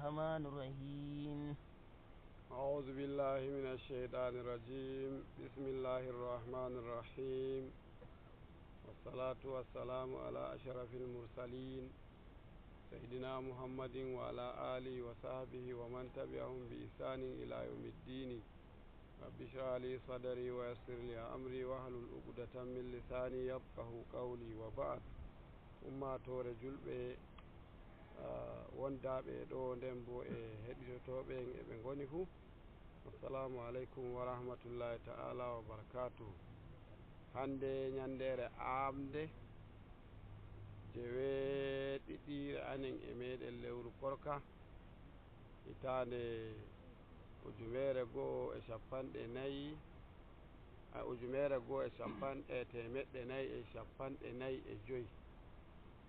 الرحمن الرحيم. أعوذ بالله من الشيطان الرجيم. بسم الله الرحمن الرحيم، والصلاة والسلام على أشرف المرسلين سيدنا محمد وعلى آله وصحبه ومن تبعهم بإحسان إلى يوم الدين. رب اشرح لي صدري ويسر لي أمري واحلل عقدة من لساني يفقه قولي. وبعد، ummatore julɓe wondaɓe ɗo nden bo e heɗitotoɓe en eɓe goni fuu, assalamu aleykum wa rahmatullahi ta'ala wa barakatuhu. Hande ñandere amde jeweeɗiɗire anen e meɗen lewru korka hitande 1440, 1445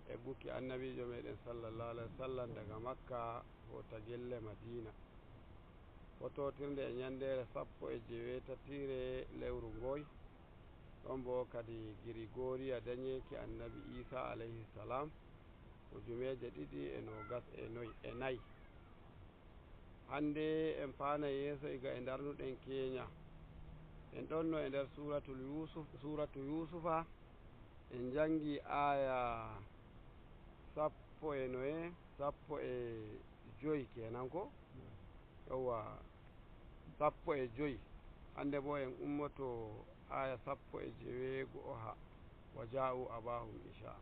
e gukki annabijo meɗen sallallahu alaihi wa sallam daga Makka hota gelle Madina, fototirde e ñandere 18tire lewru ngoy ɗon bo kadi Grigoriya dañeki annabi Isa alayhi salam 2024. Hande en paana yeeso iga e darnuɗen keña en ɗonno e nder suratul Yusuf, suratu Yusufa. En jangi aya sappo e noye, 15 kenan ko yawwa, 15. Hande bo en ummoto aya 16 ha wa ja'u abahum isha.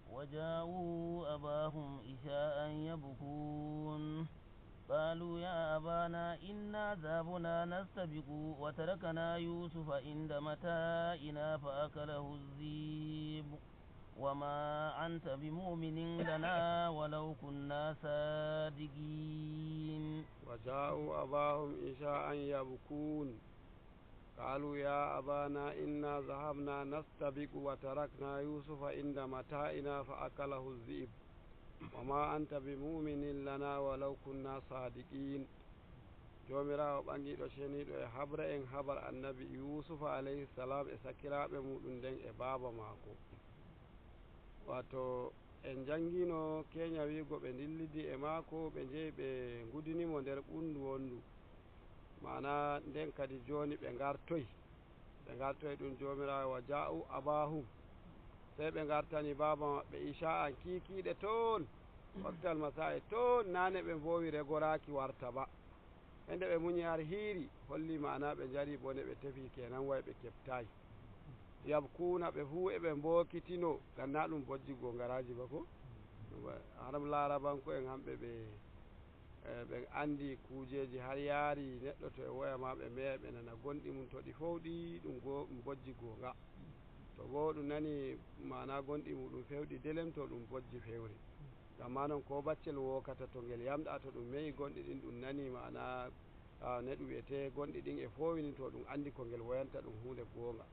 وجاءوا أباهم عشاء يبكون قالوا يا أبانا إنا ذهبنا نستبق وتركنا يوسف عند متاعنا فأكله الذئب وما أنت بمؤمن لنا ولو كنا صادقين. وجاءوا أباهم عشاء يبكون قالوا يا أبانا إنا ذهبنا نستبق وتركنا يوسف عند متاعنا فأكله الذئب وما أنت بمؤمن لنا ولو كنا صادقين. Jomirawo ɓangiɗo ceniɗo e habra en habar annabi Yusufa alayhi salam e sakiraɓe muɗum nden e baaba maako. Wato en jangino keña wiigo ɓe dillidi e maako, ɓe jeeyi ɓe gudinimo nder ɓundu wondu mana nden kadi joni ɓe gartoy, ɓe gartoy ɗum jomirawo wa ja'u abahum, sey ɓe gartani baba maɓɓe isha an kikiɗe toon waktal masa'i toon nane ɓe mbowi regoraki warta ba ende ɓe muñi har hiiri holli mana ɓe jari bone ɓe tefi kenan way ɓe keɓtayi yabkuna ɓe fuu eɓe mbokitino gam na ɗum bojji gongaraji ba ko haram larabanko en hamɓe ɓe ɓe andi kujeji har yaari neɗɗo to e woya ma ɓe meya ɓe nana gonɗi mum to ɗi fowɗi ɗum go ɗum bojji gonga, to bo ɗum nani mana gonɗi muɗum fewɗi delem to ɗum bojji fewre. Amma noon ko baccel wokata to ngel yamɗa to ɗum meyi gonɗi ɗin ɗum nani mana neɗɗo wiyete gonɗi ɗin e fowini to ɗum andi ko ngel woyanta ɗum hunde gonga.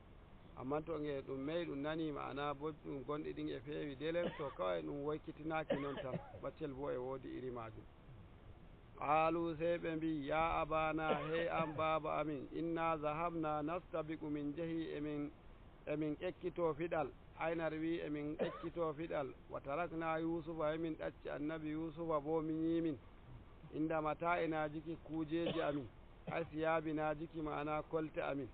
Amma to ngel ɗum meyi ɗum nani mana ɗum gonɗi ɗin e feewi delem to kawai ɗum woykitinaki noon tan baccel bo e woodi iri majum. Qaalu sey ɓe mbi ya abana hey an baaba amin inna zahabna nastabiqu min jehi emin ekkito fiɗal aynar wi emin ekkito fiɗal wa tarakna Yusufa emin ɗacci annabi Yusufa bo miñimin inda mata'ina jiki kujeji amin ay siyabina jiki mana kolte amin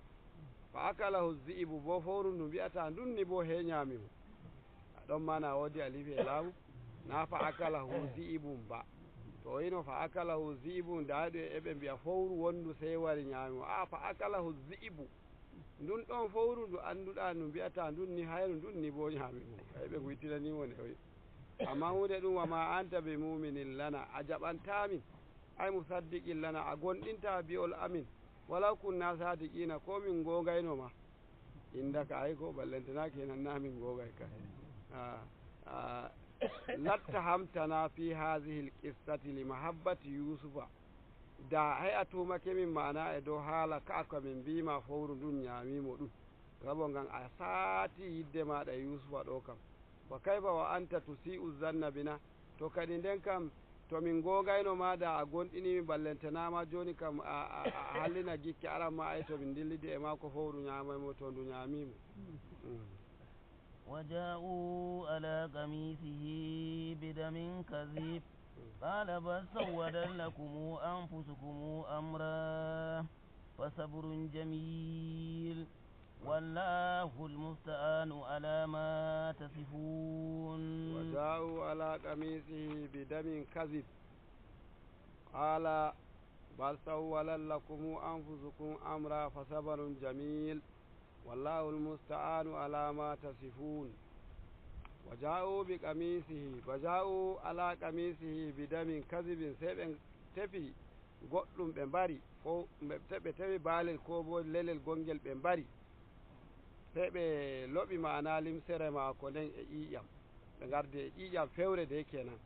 fa akalahu zi'ibu bo fowru ndu mbiyata ndunni bo heñamimo ɗon mana woodi alifi e laamu na fa akalahu zi'ibum ba to ino fa akalahu zi'ibum daɗo eɓe mbiya fowru wondu sey wari ñaamimo a fa akalahu zi'ibu ndun ɗon fowru ndu annduɗa ndu mbiyata ndun ni hayru ndun ni bo ñaamimo eɓe guytinanimo ne oyi. Amma hunde ɗum wama anta bi muminin lana a jaɓantamin ay musaddiqin lana a gonɗinta bi'ol amin wala kunna sadiqina ko min gongayno ma indaka ay ko ballentana kenan na min gongay ka latta hamtana fi hadhihi alqissati li mahabbati Yusufa da hay a tumake min mana e dow haala ka ko min mbima fowru ndun ñaamimo ɗum sabo ngan a saati yidde maɗa Yusufa ɗo kam wa kayfa wa anta tusi'u zanna bina to kadi nden kam to min gongayno maɗa a gonɗinimi ballentanama joni kam a hallina gikke aran ma ay to min dillidi e ma ko fowru ñamaymo to ndu ñaamimo. وجاءوا على قميصه بدم كذب. قال بل سولت لكم أنفسكم أمرا فصبر جميل والله المستعان على ما تصفون. وجاءوا على قميصه بدم كذب. قال بل سولت لكم أنفسكم أمرا فصبر جميل والله المستعان على ما تصفون. وجاءوا بقميصه وجاءوا على قميصه بدم كذب. Sey ɓe tefi goɗɗum ɓe mbari ko ɓe tefi baalel ko bo lelel gongel ɓe mbari, sey ɓe loɓi ma'ana limsere maako nden e ƴiiƴam, ɓe gardi e ƴiiƴam fewre de kenan.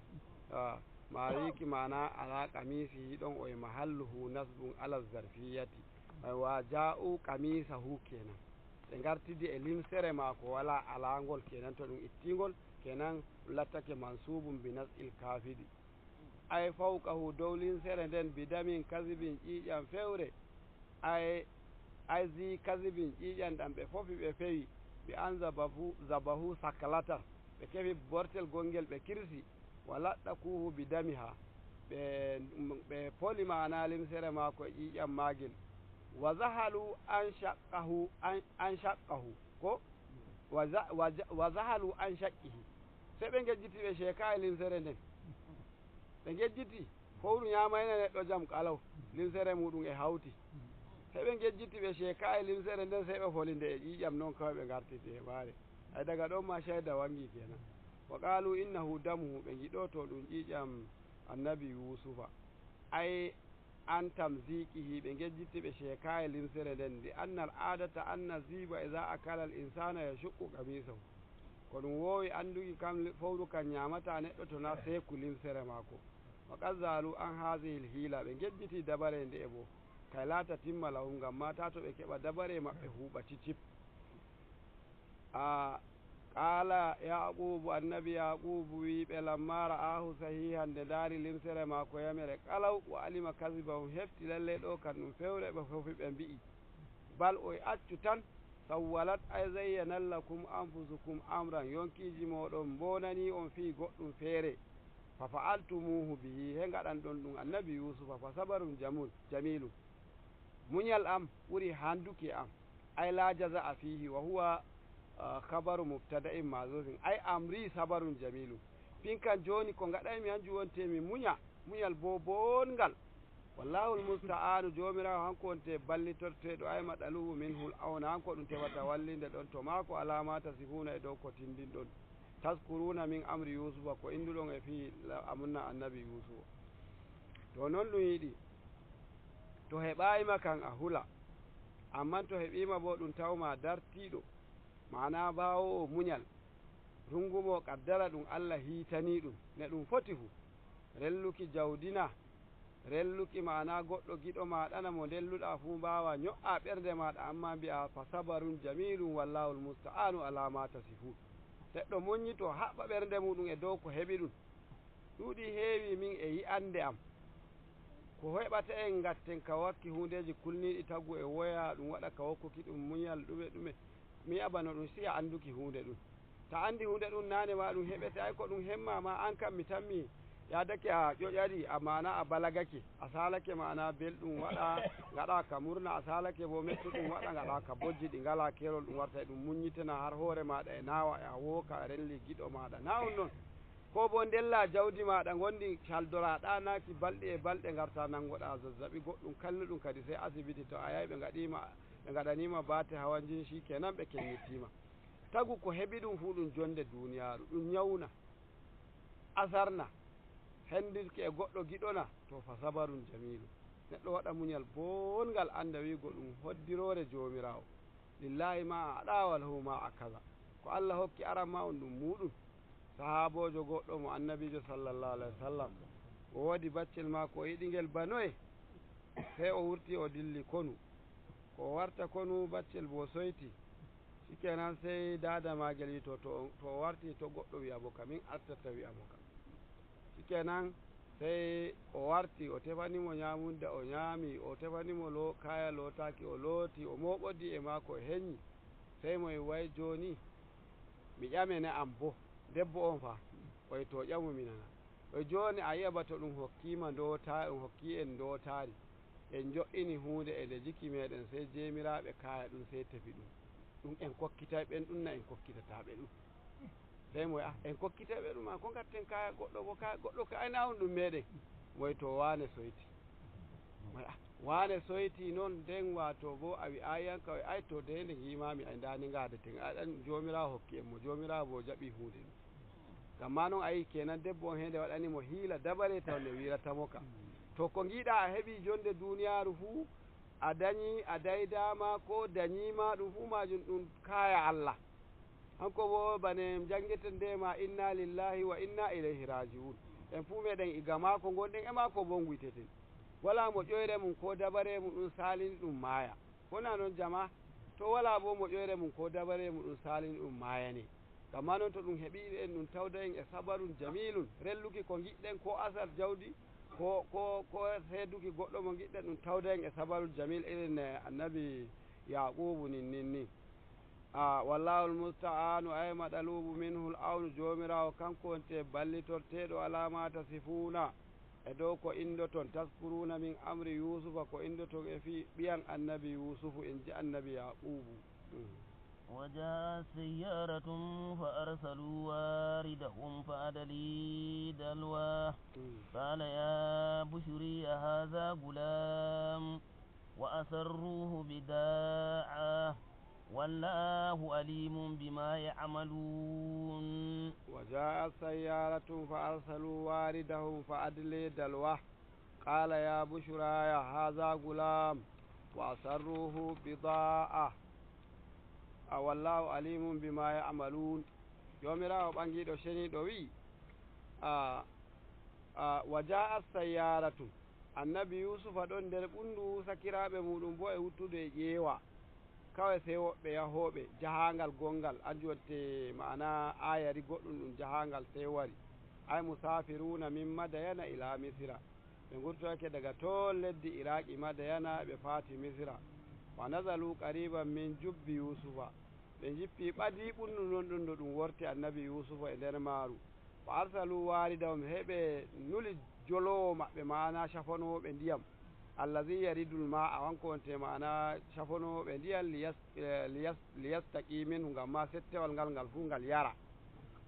Ma wiki mana ala qamisihi ɗon o e mahalluhu nasbun ala zarfiyati wa ja'u qamisahu kenan. Ɓe gartidi e limsere maako wala alangol kenan, to ɗum ittingol kenan lattake mansubum bi nas'il kafidi. Ay fawqahu dow limsere nden bidamin kasibin ƴiiƴam fewre, ay ay zi kasibin ƴiiƴam ɗam ɓe fofi ɓe fewi ɓe an zabahu sakalata, ɓe keɓi bortel gongel ɓe kirsi wa laɗɗakuhu bidamiha, ɓe poli mana limsere maako e ƴiiƴam maagel. Wa zahalu an shaqqahu an shaqqahu ko wa zahalu an shaqqihi. Sey ɓe ngejjiti ɓe sheeka e limsere nden, ɓe ngejjiti fowru ñamayna neɗɗo jam kalaw limsere muɗum e hawti. Sey ɓe ngejjiti ɓe sheeka e limsere nden, sey ɓe foli nde e ƴiiƴam noon kawai ɓe gartiti e maare. Ay daga ɗon ma shayda wangi kenan. Wa qalu innahu damuhu, ɓe giɗo to ɗum ƴiiƴam annabi Yusufa. Ay an tamziqihi, ɓe ngejjitti ɓe sheeka e limsere nden. Li anna al adata anna ziba ida akala al insana yashuqqu qamisahu, ko ɗum woowi annduki kam fowru kam ñaamata neɗɗo to na seeku limsere maako. Wa qad zalu an hasihi l hiila, ɓe ngejjiti dabare nde e bo kay laata timma lahum, ngam ma ta to ɓe keɓa dabare maɓɓe huuɓa cicip. A qala Yaqubu, annabi Yaqubu wiiɓe lamma ra'ahu sahihan, nde ndaari limsere maako yamere kalaw, wa alima kasibahum, hefti lalle ɗo kan ɗum fewre ɓe fofi ɓe mbi'i. Bal o accu tan sawwalat ay zayyanan lakum anfusukum amran, yonkiji moɗon mbonani on fii goɗɗum feere, fa fa'altumuhu bihi, he gaɗan ɗon ɗum annabi Yusufa. Fa sabarum jamul jamilu, muñal am ɓuri handuki am. Ay la jaza'a fihi wa huwa khabaru mubtada'in mazufin, ay amri sabarun jamilu. Fin kan joni ko gaɗaymi hanjum wontemi muña, muñal bo bongal. Wallahu lmusta'anu, jomirawo hanko wonte ballitorteɗo. Ay maɗaluhu minhul awna, hanko ɗum tewata wallinde ɗon to maako alamata sifuna e dow ko tindin ɗon. Taskuruna min amri Yusufa, ko induɗon e fi amunna annabi Yusufa. To noon ɗum yiɗi to heɓayima kan a hula, amma to heɓima bo ɗum tawma dartiɗo, mana bawo o muñal rungumo kaddara ɗum Allah hiitani ɗum ne ɗum foti fu. Relluki jawdina, relluki mana goɗɗo giɗo maɗana mo ndelluɗa fu mbawa ño'a ɓernde maɗa, amma mbi'a fa sabarun jamilum wallahu lmusta'anu ala ma tasifun. Neɗɗo muññito haɓɓa ɓernde muɗum e dow ko heɓi ɗum. Ɗuuɗi heewi min e yi'ande am ko heɓata en gatten ka wakki hundeji kulniɗi tagu e woya ɗum waɗa ka wokkuki ɗum muñal ɗume ɗume. Mi abano ɗum siya anduki hunde ɗum, ta andi hunde ɗum nane ma ɗum heɓete, ay ko ɗum hemma ma an kam mi tammi yadake a ƴoƴari a mana a balagake a salake mana belɗum waɗa gaɗa ka murna, a salake bo mettuɗum waɗa gaɗa ka bojji ɗi ngala kerol ɗum warta e ɗum muñitena har hoore maɗa e nawa e a wooka a relli giɗo maɗa nawon noon. Ko bo ndella jawdi maɗa gondi caldoraɗa naki balɗe e balɗe garta nangoɗa zazzaɓi goɗɗum kalluɗum kadi sey asibiti to a yahi ɓe gaɗima ɓe gaɗanima baate hawan jini shi kenan ɓe kennittima. Tagu ko heɓi ɗum fuu ɗum jonde duniyaru, ɗum ñawna asarna hendirke e goɗɗo giɗona to fa sabarun jamilu. Neɗɗo waɗa muñal bongal anda wiigo ɗum hoddirore jomirawo, lillahi ma aɗa walahu ma akaza, ko Allah hokki aran ma on ɗum muɗum. Sahabojo goɗɗo mo annabijo sallallahu alaihi wa sallam o waɗi baccel maako o yiɗi ngel banoye, sey o wurti o dilli konu. Ko warta konu baccel bo soyti, shikenan sey dada magel wi to to warti to goɗɗo wiyamo ka min artata wiyamo ka. Shikenan sey o warti o tefanimo ñamunda o ñaami, o tefanimo lo kaya lotaki o looti, o moɓodi e maako e heñi. Sey moye way joni mi ƴamene am bo debbo on fa oye to ƴamu mi nana. O joni a yi'a ba to ɗum hokkima dota, ɗum hokki en dotari, en jo'ini hunde e nde jikki meɗen, sey jemiraɓe kaya ɗum, sey tefi ɗum ɗum en kokkitay ɓen ɗum na en kokkitataɓe ɗum. Sey moy a en kokkitayɓe ɗum a ko gatten kaya goɗɗo bo, kaya goɗɗo ka ayna on ɗum meɗen. Moy to wane soyti, moy a wane soyti noon. Nden wato bo a wi ayanka ay to de nde gimami ay dani gadeten aɗan jomirawo hokki en mo, jomirawo bo jaɓi hunde ɗum. Gam noon ayi kenan debbo on hende waɗanimo hiila dabare taw nde wiratamo ka to ko giɗa a heeɓi jonde duniyaru fuu, a dañi a daydama ko dañima ɗum fuu majum ɗum kaya Allah. Hanko bo bane janggueten ndema inna lillahi wa inna ilayhi rajiun. En fuu meɗen iga maako gonɗen e maako bo guyteten, wala mo ƴoyre mum ko dabare mum ɗum salini ɗum maaya. Wona noon jama to wala bo mo ƴoyre mum ko dabare mum ɗum salini ɗum maayani. Gamma noon to ɗum heeɓi en ɗum tawda en e sabarun jamilun, relluki ko giɗɗen ko asal jawdi ko ko ko seeduki goɗɗo mo giɗɗen, ɗum tawda en e sabarul jamil irin annabi Yaqubu nin nin ni. A wallahu lmustaanu ay maɗalubu minhu l awnu, jomirawo kanko wonte ballitorteɗo alamata sifuna e dow ko indoton taskuruna min amri Yusufa, ko indoton e fi ɓiyan annabi Yusufu en ji annabi Yaqubu. وجاء سيارة فأرسلوا واردهم فأدلي دلوه قال يا بشري هذا غلام وأسروه بداعة والله عليم بما يعملون. وجاء سيارة فأرسلوا واردهم فأدلي دلوه قال يا بشرى هذا غلام وأسروه بضاعة wallahu alimun bima yamalun. Jomirawo ɓangiɗo ceniɗo wi a wa jaa sayyaratu, annabi Yusufa ɗon nder ɓundu, sakiraɓe muɗum bo e wuttude e ƴeewa kawai, sey woɓɓe yahoɓe jahangal gongal anju wonte mana ayari goɗɗum ɗum jahangal, sey wari ay musafiruna min Madayana ila Misira, ɓe gurtoyake daga toon leddi Iraqi Madayana ɓe faati Misira. Wa nazalu qariban min jubbi Yusufa, ɓe jippi ɓadi ɓundu non ɗum ɗo ɗum worti annabi Yusufa e nder maaru. Fa arsalu waridahum, heɓe nuli jolowo maɓɓe, mana cafanowoɓe ndiyam, allazi yaridul ma a wanko wonte mana cafanowoɓe ndiyam, liyastaqi minhu, ngam ma settewal ngal ngal fuu ngal yara.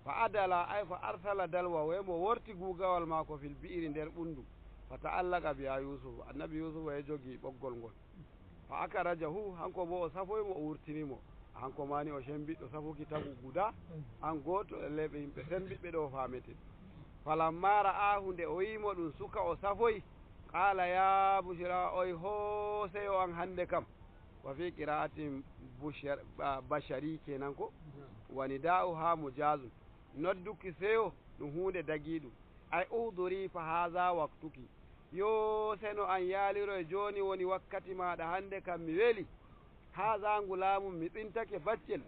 Fa adala ay fa arsala dalwa wemo worti gugawal maako fil bi'iri nder ɓundu, fa ta'allaka biya Yusufu, annabi Yusufu e jogii ɓoggol ngol. Fa akarajahu, hanko bo o safoymo o wurtinimo, hanko mani o sembiɗɗo safuki tagu guda an goto e leɓe yimɓe sembiɓɓe ɗo fameten. Falamma ra'ahu, nde o yimo ɗum suka o safoyi, qala ya bushra oy ho seyo an hande kam. Wa fi qira'atin bashari kenan ko wani da'u ha mujazum, nodduki seyo ɗum hunde dagiɗum. Ay uduri fa haha waktuki, yo seno an yaaliro e joni woni wakkati maɗa hande kam mi weeli haha ngulamu mi tsintake baccel.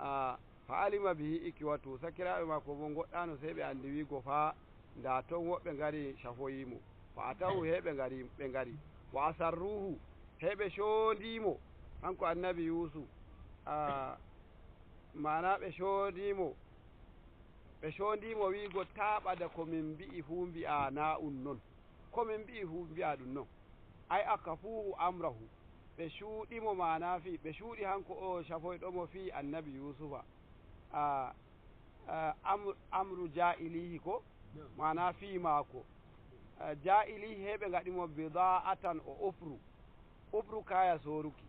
A fa alima bihi ikiwatu, sakiraɓe makko bo goɗɗano, sey ɓe andi wiigo fa nda toon woɓɓe ngari cafoyimo. Fa atawu heɓe ngari, ɓe ngari wa asarruhu, heɓe coodimo hanko annabi Yusuf, a mana ɓe coodimo, ɓe coodimo wiigo ta ɓada komin mbi'i fuu mbi'a na un noon, komin mbi'i fuu mbi'a ɗum noon. Ay aka fuhu amrahu, ɓe cuuɗimo mana fi ɓe cuuɗi hanko o cafoyɗomo fi annabi Yusufa a amru jailihi ko mana fi maako jailihi, heɓe gaɗimo bida'atan o ufru ufru kaya soruki.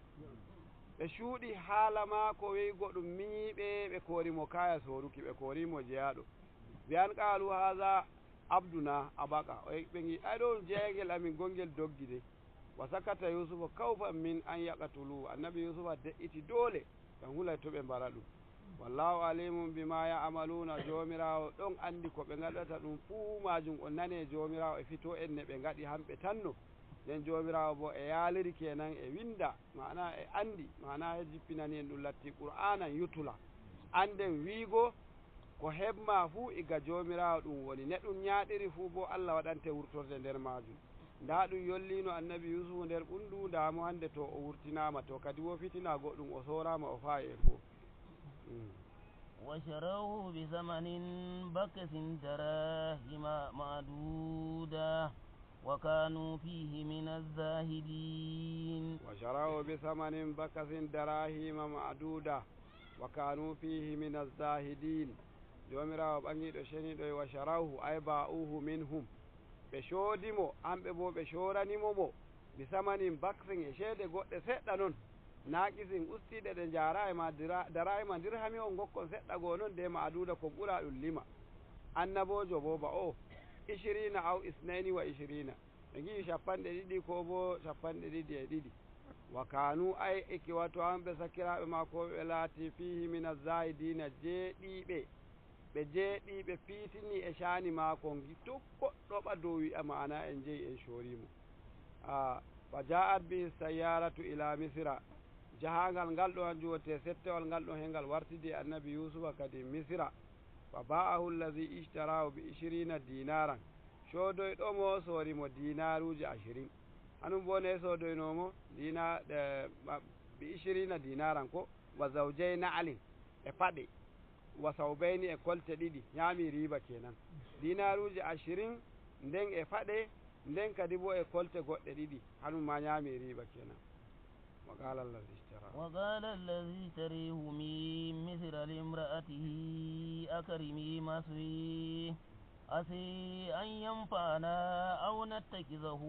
Ɓe cuuɗi haala maako wiigo ɗum miñiɓe, ɓe korimo kaya soruki, ɓe korimo jeyaɗo mbiyan qalu haha abduna abaka, ɓe gi ay ɗo jeyagel amin gongel doggi de. Wa sakata Yusufa kawfan min an yaqatulu, annabi Yusufa de'iti doole gam hulay to ɓe mbara ɗum. Wallahu alimun bima yamaluna, jomirawo ɗon andi ko ɓe gaɗata ɗum fuu majum. O nane jomirawo e fito en ne ɓe gaɗi hamɓe tanno nden jomirawo bo e yaaliri kenan e winda mana e andi mana e jippinani en ɗum latti qur'anan yutula anden wiigo ko heɓma fuu iga jomirawo ɗum woni ne ɗum ñaaɗiri fuu bo Allah waɗante wurtorde nder majum. Nda ɗum yollino annabi Yusufu nder ɓundu, ndamo hande to o wurtinama to kadi wo fitina goɗɗum o sorama o faayi en fof. وشروه بثمن بكس دراهم معدودة وكانوا فيه من الزاهدين. وشروه بثمن بكس دراهم معدودة وكانوا فيه من الزاهدين. Jomirawo ɓangiɗo ceniɗo e washarawhu ay ba'uhu minhum, ɓe coodimo hamɓe bo ɓe coranimo mo bisamanin baksin e ceede goɗɗe seɗɗa noon naqisin ustiɗe ɗe jara e ma darahima dirhami on gokkon seɗɗa goo noon de ma'aduda ko ɓura ɗum lima. Annabojo bo ba o 20 aw 22, ɓe gii 22 ko bo 22. Wa kanu ay ikiwatu hamɓe sakiraɓe mako ɓe laati fihi min azahidina jeeɗiɓe, ɓe jeeɗiɓe piitini e cani maako to goɗɗo ɓa dow wi'a ma'ana en jeeyi en coorimo. Fa ja'at bihi sayyaratu ila misira, jahangal ngal ɗo hanjum wonte settewal ngal ɗon hengal wartidi annabi Yusufa kadi Misira. Fa ba'ahu allazi ishtarahu bi 20 dinaran, codoyɗomo soorimo dinaruji 20. Hanum bo ne sodoynomo dina bi 20 dinaran ko wa zawjayna alin e paɗe wa sawbayni e kolte ɗiɗi, ñaami riba kenan. Dinaruji 20 nden e paɗe nden kadi bo e kolte goɗɗe ɗiɗi, hanum ma ñaami riba kenan. وقال الذي اشتراه وقال الذي اشتريه من مصر لامرأته أكرمي مثويه عسى أن ينفعنا أو نتخذه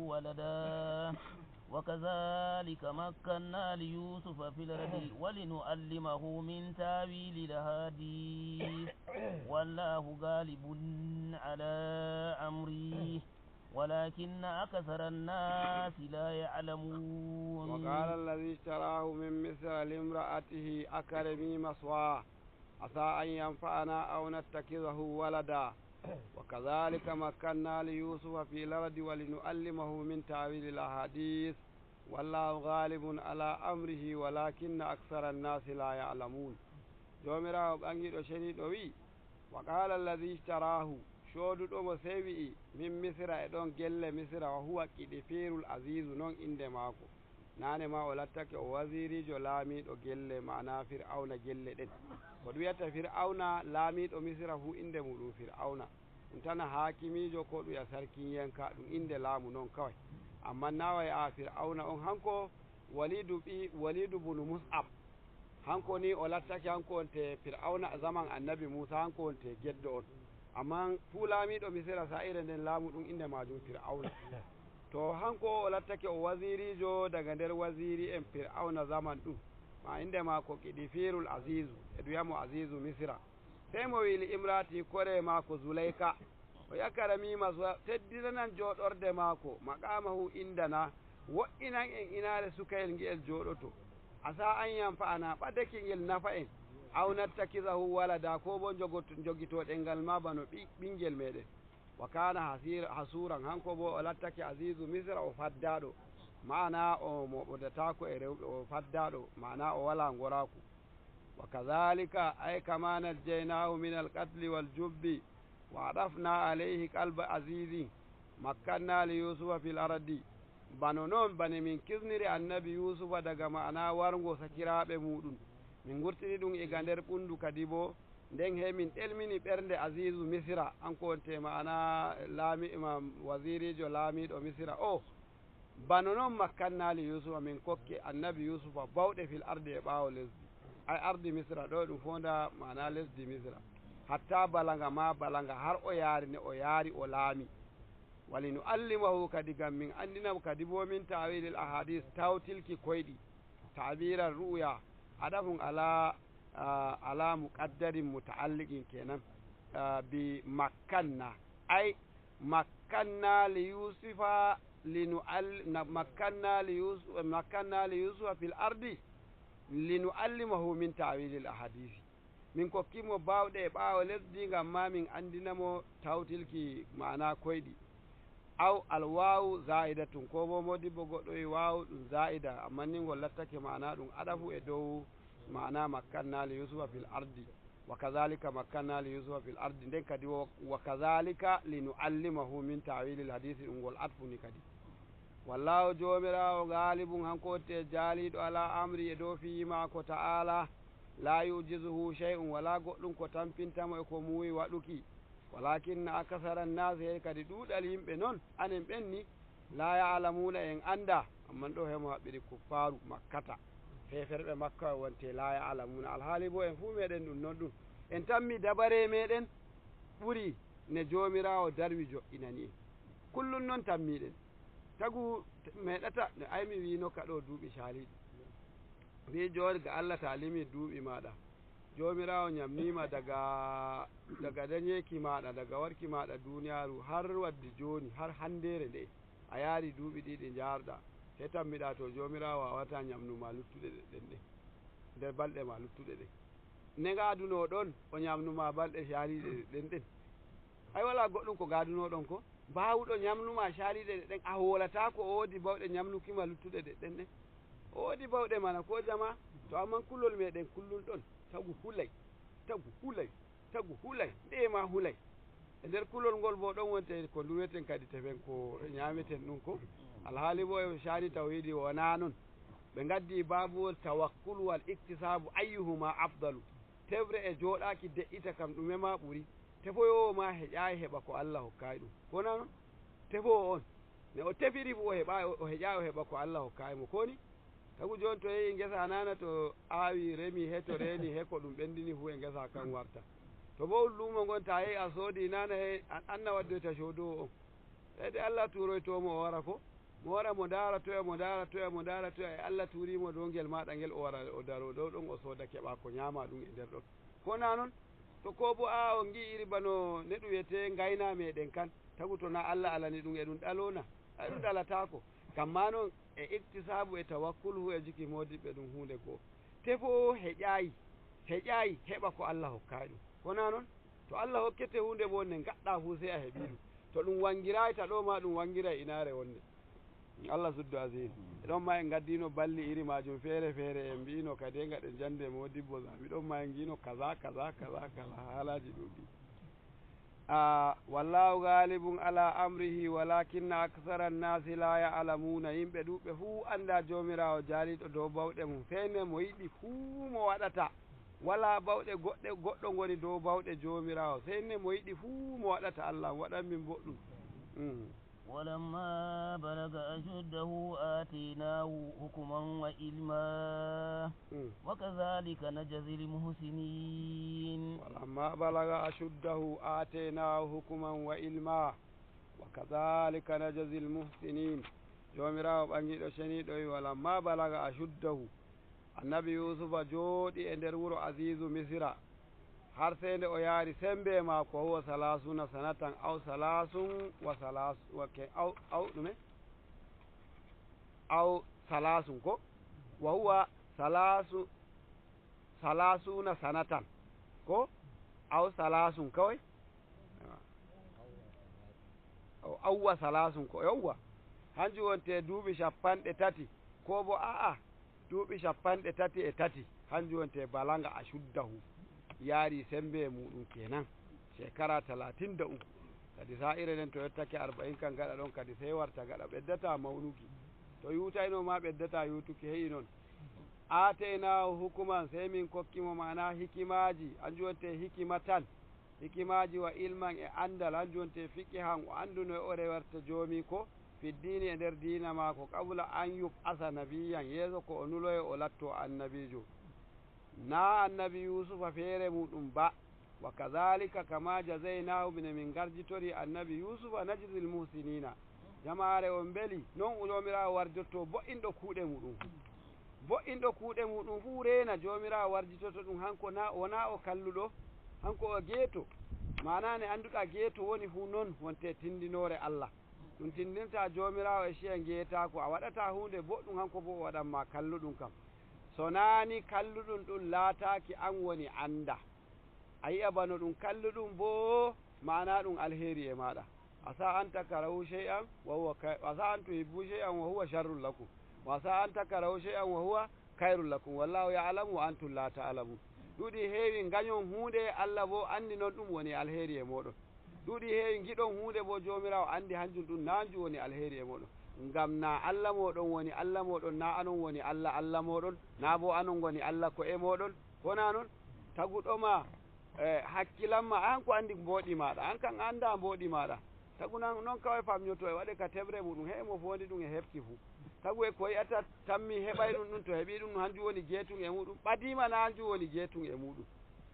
ولدا وكذلك مكنا ليوسف في الأرض ولنعلمه من تاويل الأحاديث والله غالب على أمره ولكن أكثر الناس لا يعلمون. وقال الذي اشتراه من مصر لامرأته أكرمي مثواه عسى أن ينفعنا أو نتخذه ولدا وكذلك مكنا ليوسف في الأرض ولنعلمه من تأويل الأحاديث والله غالب على أمره ولكن أكثر الناس لا يعلمون. جومرا ɓangiɗo ceniɗo wi وقال الذي اشتراه coduɗomo sey wi'i min Misira e ɗon gelle Misira wa huwa Qiɗifirul Azizu noon inde maako. Nane ma o lattake o wasirijo laamiɗo gelle mana Fir'auna gelle ɗen. Ko ɗum wiyata Fir'auna laamiɗo Misira fu inde muɗum Fir'auna, ɗum tana hakimijo ko ɗum wiya sarkin yanka, ɗum inde laamu noon kawai. Amma naway a Fir'auna on hanko Walidu ɓi Walidu bunu Mus'ab, hanko ni o lattake hanko wonte Fir'auna zaman annabi Musa, hanko wonte geddo on. Amma fu laamiɗo Misira sa'ire nden laamu ɗum inde majum Fir'auna. To hanko o lattake o wasirijo daga nder wasiri en Fir'auna zaman ɗum ma inde mako Qiɗifirul Azizu, e ɗum wiyamo Azizu Misira. Sey mo wili imrati kore mako Zulayka o yakaramima teddinanan joɗorde mako maqamahu indana wo'inan en inare sukayel ngi'el joɗoto asa an yanfa'ana ɓadake ngel nafa en aw nattakizahu walada ko bo jogitoɗen ngal ma bano ɓingel meɗen. Wa kana hasuran hanko bo o lattake Azizu Misra o faddaɗo, mana o moɓodatako e rewɓe, o faddaɗo mana o wala goraku. Wa kadhalika ay kama najjaynahu min alqatli waljubbi wa adafna alayhi qalba azizi makkanna li Yusufa fil ardi. Bano noon bane min kisniri annabi Yusufa daga ma'ana wargo sakiraɓe muɗum, min gurtini ɗum iga nder ɓundu kadi bo nden he min ɗelmini ɓernde Azizu Misira hanko wonte ma'ana laami wasirijo laamiɗo Misira o. Bano noon makkannali Yusufa min kokki annabi Yusufa bawɗe fil ardi e ɓaawo lesdi, ay ardi Misira ɗo ɗum fonda ma'ana lesdi Misira hatta balaga ma balaga har o yaari ne o yaari o laami. Walinu allimahu kadi gam min andinamo kadi bo min tawilil ahadis tawtilki koyɗi tabiran ru'ya adafun ala ala muqaddarin muta'alliqin kenan bi makkanna ay makkanna li Yusufa makkanna li Yusufa fil ardi linuallimahu min ta'wilil ahadisi. Min kokkimo bawɗe e ɓaawo lesdi ngam ma min andinamo tawtilki mana koyɗi. Aw alwawu zaidatun ko bo modibbo goɗɗo wi wawu ɗum zaida, amma ni ngol lattake mana ɗum adafu e dow mana makkanna li Yusufa fil ardi wa kadhalika makkanna li Yusufa fil ardi nden kadi wa kadhalika linuallimahu min ta'wilil hadisi ɗum ngol atfuni kadi. Wallahu jomirawo galibun hanko wonte jaaliɗo ala amri e dow fiyimako ta'ala. La yujizuhu shay'un, wala goɗɗum ko tampintamo e ko muuyi waɗuki. Walakinna akasara nnasi, hey kadi ɗuuɗal yimɓe noon anen ɓen ni la yalamuna, en anda. Amman ɗo hemo haɓɓiri kuffaru makkata, feferɓe makka wonte la yalamuna. Alhaali bo en fuu meɗen ɗum noon, ɗum en tammi dabare meɗen ɓuri ne jomirawo darwi joƴƴinani en kullum noon tammiɗen tagu meɗata no ay mi wino ka ɗo duuɓi caliɗi mbi joni ga Allah ta limi duuɓi maɗa, jomirawo ñamnima daga dañeki maɗa, daga warki maɗa duniyaru har waddi joni har handere nde a yaari duuɓi ɗiɗi jarɗa, he tammiɗa to jomirawo wawata ñamnuma luttuɗe ɗen ɗe nder balɗe ma luttuɗe ɗe ne gaduno ɗon o ñamnuma balɗe caliɗe ɗen ɗen. Ay wala goɗɗum ko gadunoɗon ko mbawuɗo ñamnuma caliɗe ɗen, a holata ko o woodi bawɗe ñamnukima luttuɗe ɗe ɗen ɗen, o woodi bawɗe mana ko jama to. Amman kulol meɗen kullum ɗon tagu hulay, tagu hulay, tagu hulay nde ma hulay e nder kulol ngol bo ɗon wonte ko nduweten kadi tefen ko ñameten ɗum ko alhaali bo e shani tawhidi wona noon. Ɓe gaddi babuwol tawakkul wal iktisabu, ayyuhuma afdalu? Tewre e joɗaki de'ita kam ɗume ma ɓuuri tefoyowo ma heƴayi heɓa ko Allah hokkayi ɗum, kona noon tefowo on ne o tefiri fu o heɓa o heƴayi o heɓa ko Allah hokkayi mo. Koni tagu joni to yeehi ngesa nana to awi remi he to reni he ko ɗum ɓendini fu e ngesa kan warta to bo lumo gon ta yeehi a soodi nana he anna waddoyta codowo on ede Allah turoytomo o wara ko mo wara mo ndaara toya mo ndaara toya mo ndaara toya e Allah turimo dow ngel maɗa ngel o wara o daro dow ɗon o sooda keɓa ko ñama ɗum e nder ɗon. Kona noon to ko bo a o gi'iri bano neɗɗo wiyete gayna meɗen kan tagu to na Allah alani ɗum e ɗum ɗalona ay ɗum ɗalatako gam ma noon e iktisabu e tawakkul hu e jiki modiɓɓe ɗum hunde goo tefo heƴayi heƴayi heɓa ko Allah hokkayi ɗum. Kona noon to Allah hokkete hunde bo nde gaɗɗa fu sey a heeɓi ɗum to ɗum wangirayta ɗo ma ɗum wangira inare wonde. Allah suddu asiri ɗon ma en gaddino balli iri majum feere feere, en mbino kadi e gaɗen jande modibbo sami ɗon ma en gino kaza kaza kaza kaza haalaji ɗuɗɗi. A wallahu galibum ala amrihi walakinna aksara nnasi la yalamuna. Yimɓe ɗuɓɓe fuu anda jomirawo jaaliɗo dow bawɗe mum fene mo yiɗi fuu mo waɗata, wala bawɗe goɗɗe goɗɗo goni dow bawɗe jomirawo seyne mo yiɗi fuu mo waɗata. Allah waɗan min boɗɗum. ولما بلغ أشده آتيناه حكما وعلما وكذلك نجزي المحسنين. ولما بلغ أشده آتيناه حكما وعلما وكذلك نجزي المحسنين. Jomirawo ɓangiɗo ceniɗo wi walamma balaga ashuddahu, annabi Yusufa jooɗi e nder wuro Asisu Misira har sey nde o yaari sembe maako, huwa salasuna sanatan aw salasun wa salas wake aw ɗume aw salasun ko wa huwa salasuna sanatan ko aw salasun kawai aw awwa salasun ko yawwa hanjum wonte duuɓi 30 ko bo a'a duuɓi 33, hanjum wonte balaga ashuddahu, yaari sembe muɗum kenan shekara 33. Kadi sa'ire nden to yottake 40 kan gaɗa ɗon kadi sey warta gaɗa ɓeddata mawnuki to yutayno ma ɓeddata yutuki heyi noon. Ateynahu hukuman, sey min kokkimo mana hikimaji, hanjum wonte hikima tan hikimaji wa ilman e andal, hanjum wonte fiqihan o anduno e o rewarta joomi ko fiddini e nder dina mako qabla an yub asa nabiyan yeeso ko o nuloyo o latto annabijo na annabi Yusufa feere muɗum ba. Wa kadhalika kama jazaynahu mine min garjitori annabi Yusufa najzil muhsinina. Jamare on beeli noon jomirawo warjotto bo'inɗo kuuɗe muɗum fu, bo'inɗo kuuɗe muɗum fu reena jomirawo warjitoto ɗum hanko na wona o kalluɗo hanko o geeto mana ne annduɗa geeto woni fu noon wonte tindinore Allah ɗum tindinta jomirawo e ciya geetako a waɗata hunde boɗɗum hanko bo o waɗanma kalluɗum kam so naani kalluɗum ɗum laataki an woni anda a yi'a bano ɗum kalluɗum bo mana ɗum alheri e maɗa. Asa an takrahu shay'an wa huwa asa an tuhibbu shay'an wa huwa sharrun lakum wa asa an takrahu shay'an wa huwa khairun lakum wallahu ya'lamu wa antum la ta'lamun. Ɗuɗi heewi gañon hunde Allah bo andi noon ɗum woni alheri e moɗon, ɗuɗi heewi giɗon hunde bo jomirawo andi hanjum ɗum nanjum woni alheri e moɗon, ngam na Allah moɗon woni Allah moɗon na anon woni Allah Allah moɗon na bo anon goni Allah ko e moɗon. Wona noon taguɗoma e hakkilanma an ko andi mboɗi maɗa, an kan anda mboɗi maɗa. Tagu noon kawai famñoto e waɗe ka tebre muɗum he mo fondi ɗum e hefti fuu. Tagu e ko yiyata tanmi heɓay ɗum ɗum to heeɓi ɗum hanjum woni jeetun e muɗum, ɓadima na hanjum woni jeetun e muɗum.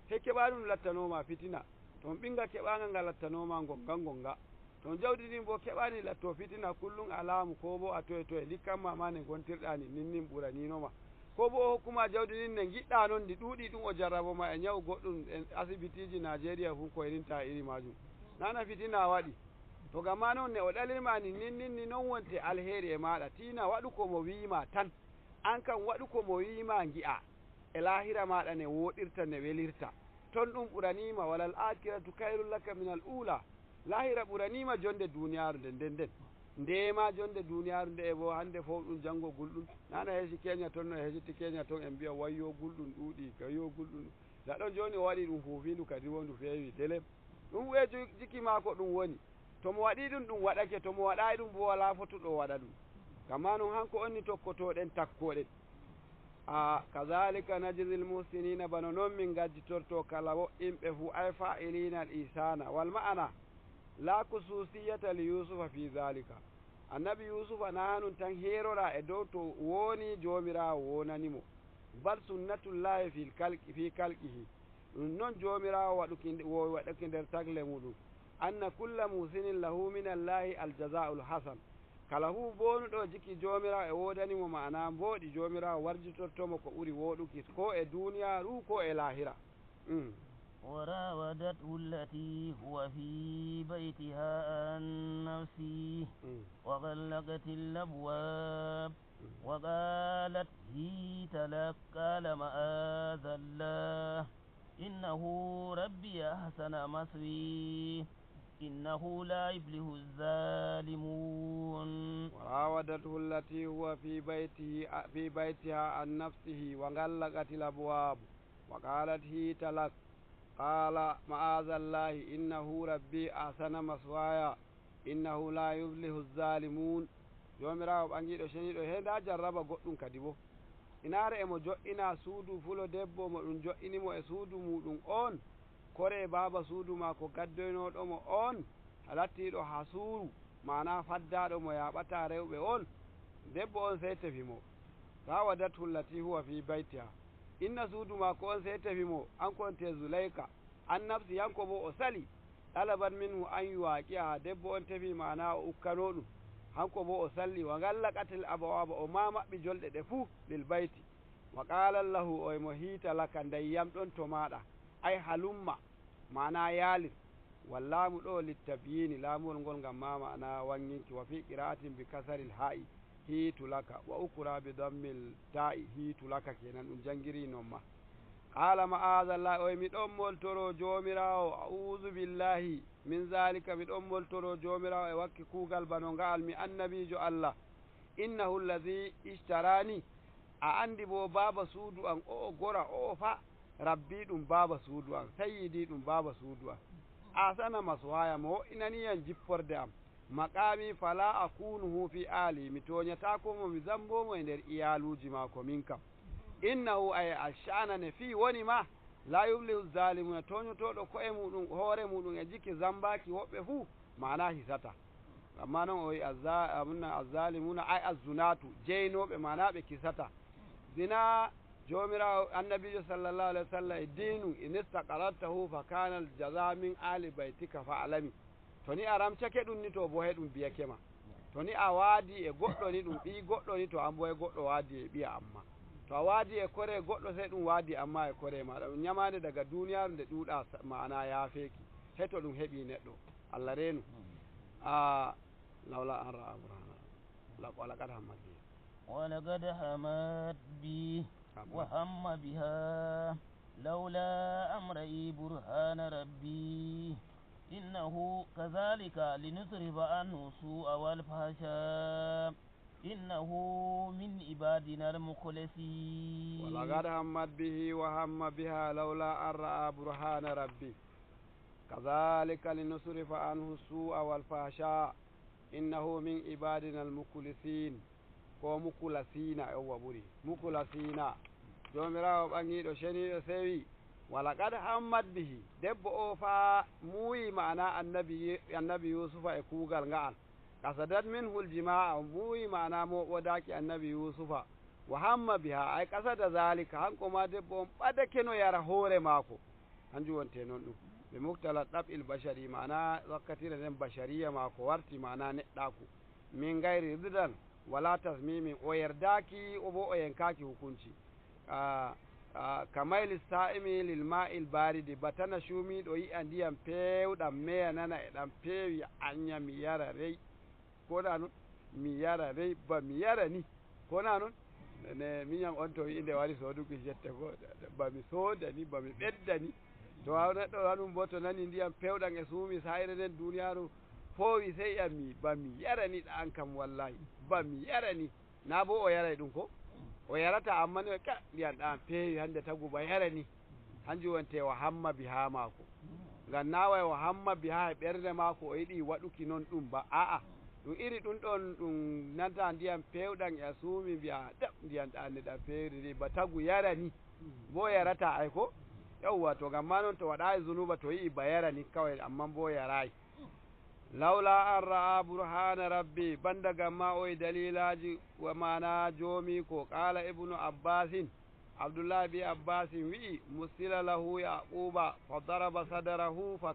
He keɓa ɗum lattanoma fitina, toon ɓinga keɓaga nga lattanoma gonga gonga, toon jawdi ndin bo keɓani latto fitina kullum a laamu, ko bo a toye toye likkanma ma ne gontirɗani ninnin ɓuraninoma, ko bo o hokkuma jawdi ndin ne giɗɗa noon ndi ɗuuɗi ɗum o jarraboma e ñawu goɗɗum e asibitiji Nigéria fu koyrinta iri majum nana fitina waɗi. To gama noon ne o ɗalirmani ninnin ni noon wonte alheri e maɗa. Tina waɗu komo wima tan, an kam waɗu komo wima gi'a e lahira maɗa ne woɗirta ne welirta toon ɗum ɓuranima. Walal akiratu kayrul laka min al ula, lahira ɓuranima jonde duniyaru nde nden nden ndema jonde duniyaru nde e bo hande fof ɗum janggo gulɗum nana heesi keña toon no heesiti keña toon en mbiya wayyo gulɗum ɗuuɗi wayyo gulɗum da ɗon joni o waɗi ɗum fuufindu kadi wondu feewi delem ɗum e jikki mako ɗum woni. Tomo waɗi ɗum ɗum waɗake, tomo waɗayi ɗum bo wala fotuɗo waɗa ɗum. Gamma noon hanko onni tokkotoɗen takkoɗen. A kazalika najzi l muhsinina, bano noon min gajjitorto kala wo'inɓe fu ay fa'ilina al isana wal ma'ana la kususiyata li Yusufa fi zalika. Annabi Yusufa na hanum tan herora e dow to woni jomirawo wonanimo, bal sunnatullahi fi kalqi fi kalqihi, ɗum noon jomirawo waɗuki wowi waɗuki nder tagle muɗum. Anna kulla muhsinin lahu min allahi aljaza'ul hasan, kala fu bonuɗo jikki jomirawo e wodanimo ma'ana mboɗi jomirawo warjitortomo ko ɓuri woɗuki ko e duniyaru ko e lahira. وراودته التي هو في بيتها عن نفسه وغلقت الأبواب وقالت هيت لك، قال معاذ الله إنه ربي أحسن مثوي إنه لا يفلح الظالمون. وراودته التي هو في بيته في بيتها عن نفسه وغلقت الأبواب وقالت هيت لك، قال معاذ الله إنه ربي أحسن مثواي إنه لا يفلح الظالمون. Jomirawo ɓangiɗo ceniɗo he nda jarraba goɗɗum kadi bo inare emo jo'ina suudu fulo debbo mo ɗum jo'inimo e suudu muɗum on kore baba suudu mako gaddoynoɗomo on lattiɗo ha suuru mana faddaɗo mo yaɓata rewɓe on debbo on sey tefimo rawadathu llati huwa fi baytiha inna suudu mako on sey tefimo an konte Zulayka an nafsi yanko bo o sali ɗalaban minhu an yuwaqiha debbo on tefi mana o ukkano ɗum hanko bo o salli wa gallaqatil abawaba o ma maɓɓi jolɗe ɗe fuu lil bayti wa qala lahu o mo hiita laka ndayyam ɗon to maɗa ay halumma mana yaalir wallamu ɗo littabyini laamuwol ngol ngam ma mana wanginki wa fi qira'atin bi kasaril ha'i hiitu laka wa ukra bi dammil ta'i hiitu laka kenan ɗum jangiri noon ma. Qala ma'adallah o mi ɗon moltoro jomirawo a'udhu billahi min zalika mi ɗon moltoro jomirawo e wakki kuugal bano nga'al mi annabijo Allah innahu allazi ishtarani a andi bo baba suudu an o gora o fa rabbi ɗum baba suudu an sayyidi ɗum baba suudu an asana maswaya mo wo'inaniyan jipporde am maqami fala akunuhu fi ali mi toñatakomo mi zambomo e nder iyaluji mako min kam innahu ay ashana ne fi woni ma la yublihu zalimuna toñotoɗo koye muɗum hoore muɗum e jikki zambaki woɓɓe fuu mana hisata. Amma noon o wi amuna azzalimuna ay azzunatu jeynoɓe mana ɓe kisata zina jomirawo annabijo sallallahu alaihi wa sallam e dinu in istaqarartahu fa kana aljaza min ali baytika fa alami to ni a ramcake ɗum ni to bo he ɗum biyake ma to ni a waadi e goɗɗo ni ɗum ɓi goɗɗo ni to an bo e goɗɗo waadi e ɓiya amma to a waadi e kore goɗɗo sey ɗum waadi amma e kore maɗa ɗum ñamande daga duniyaru nde ɗuuɗa mana yaafeki heto ɗum heɓi neɗɗo Allah reenu a lawla an ra'a burhana walaqad hammat bihi ولقد همت به وهم بها لولا أن رأى برهان ربي إنه كذلك لنصرف عنه السوء والفحشاء إنه من عبادنا المخلصين. ولقد همت به وهم بها لولا أن رأى برهان ربي كذلك لنصرف عنه السوء والفحشاء إنه من عبادنا المخلصين ko mukulasina yawwa ɓuri mukulasina. Jomirawo ɓangiɗo ceniɗo sewi walaqad hammat bihi debbo o fa muuyi mana annabi Yusufa e kuugal nga'al kasadat minhu ljima'a o muuyi mana moɓodaki annabi Yusufa wa hamma biha ay kasada zalika hanko ma debbo on ɓadake no yara hoore maako hanjum wonte noon ɗum ɓe muktala ɗaɓ'il bachari mana wakkatire nden bachariya maako warti mana neɗɗaku min gayri ridan wala tasmimin o yerdaki o bo o yenkaki hukunci kamayli sa'imi lil ma'il baridi batana cuumiɗo yi'a ndiyam pewɗam meya nana e ɗam peewi anya mi yara rey kona noon mi yara rey ba mi yara ni kona noon ne miñam on to wi nde wari sooduki jette ko ba mi sooda ni ba mi ɓedda ni to neɗɗo hanum bo to nani ndiyam pewɗam e suumi sayre nden duniyaru foowi sey yi'a mi ba mi yarani ɗan kam wallahi ba mi yarani na bo o yaray ɗum ko o yarata amma ne ka ndiyam ɗan peewi hande tagu ba yarani hanjum wonte o hamma biha maako ngam naway o hamma biha e ɓernde maako o yiɗi waɗuki noon ɗum ba a'a ɗum iri ɗum ɗon ɗum nanta ndiyam pewɗam e suumi mbiya dab ndiyam ɗan ne ɗam pewri ni ba tagu yarani bo yarata ay ko yawwa to ngam ma noon to waɗayi zunuba to yi'i ba yarani kawai amma bo yarayi lawla an ra'a burhana rabbi banda gamma oye dalilaji mana joomi ko qala ibnu abbasin Abdullahi bi Abbasin wi'i musila lahu Yaquba fa daraba sadarahu fa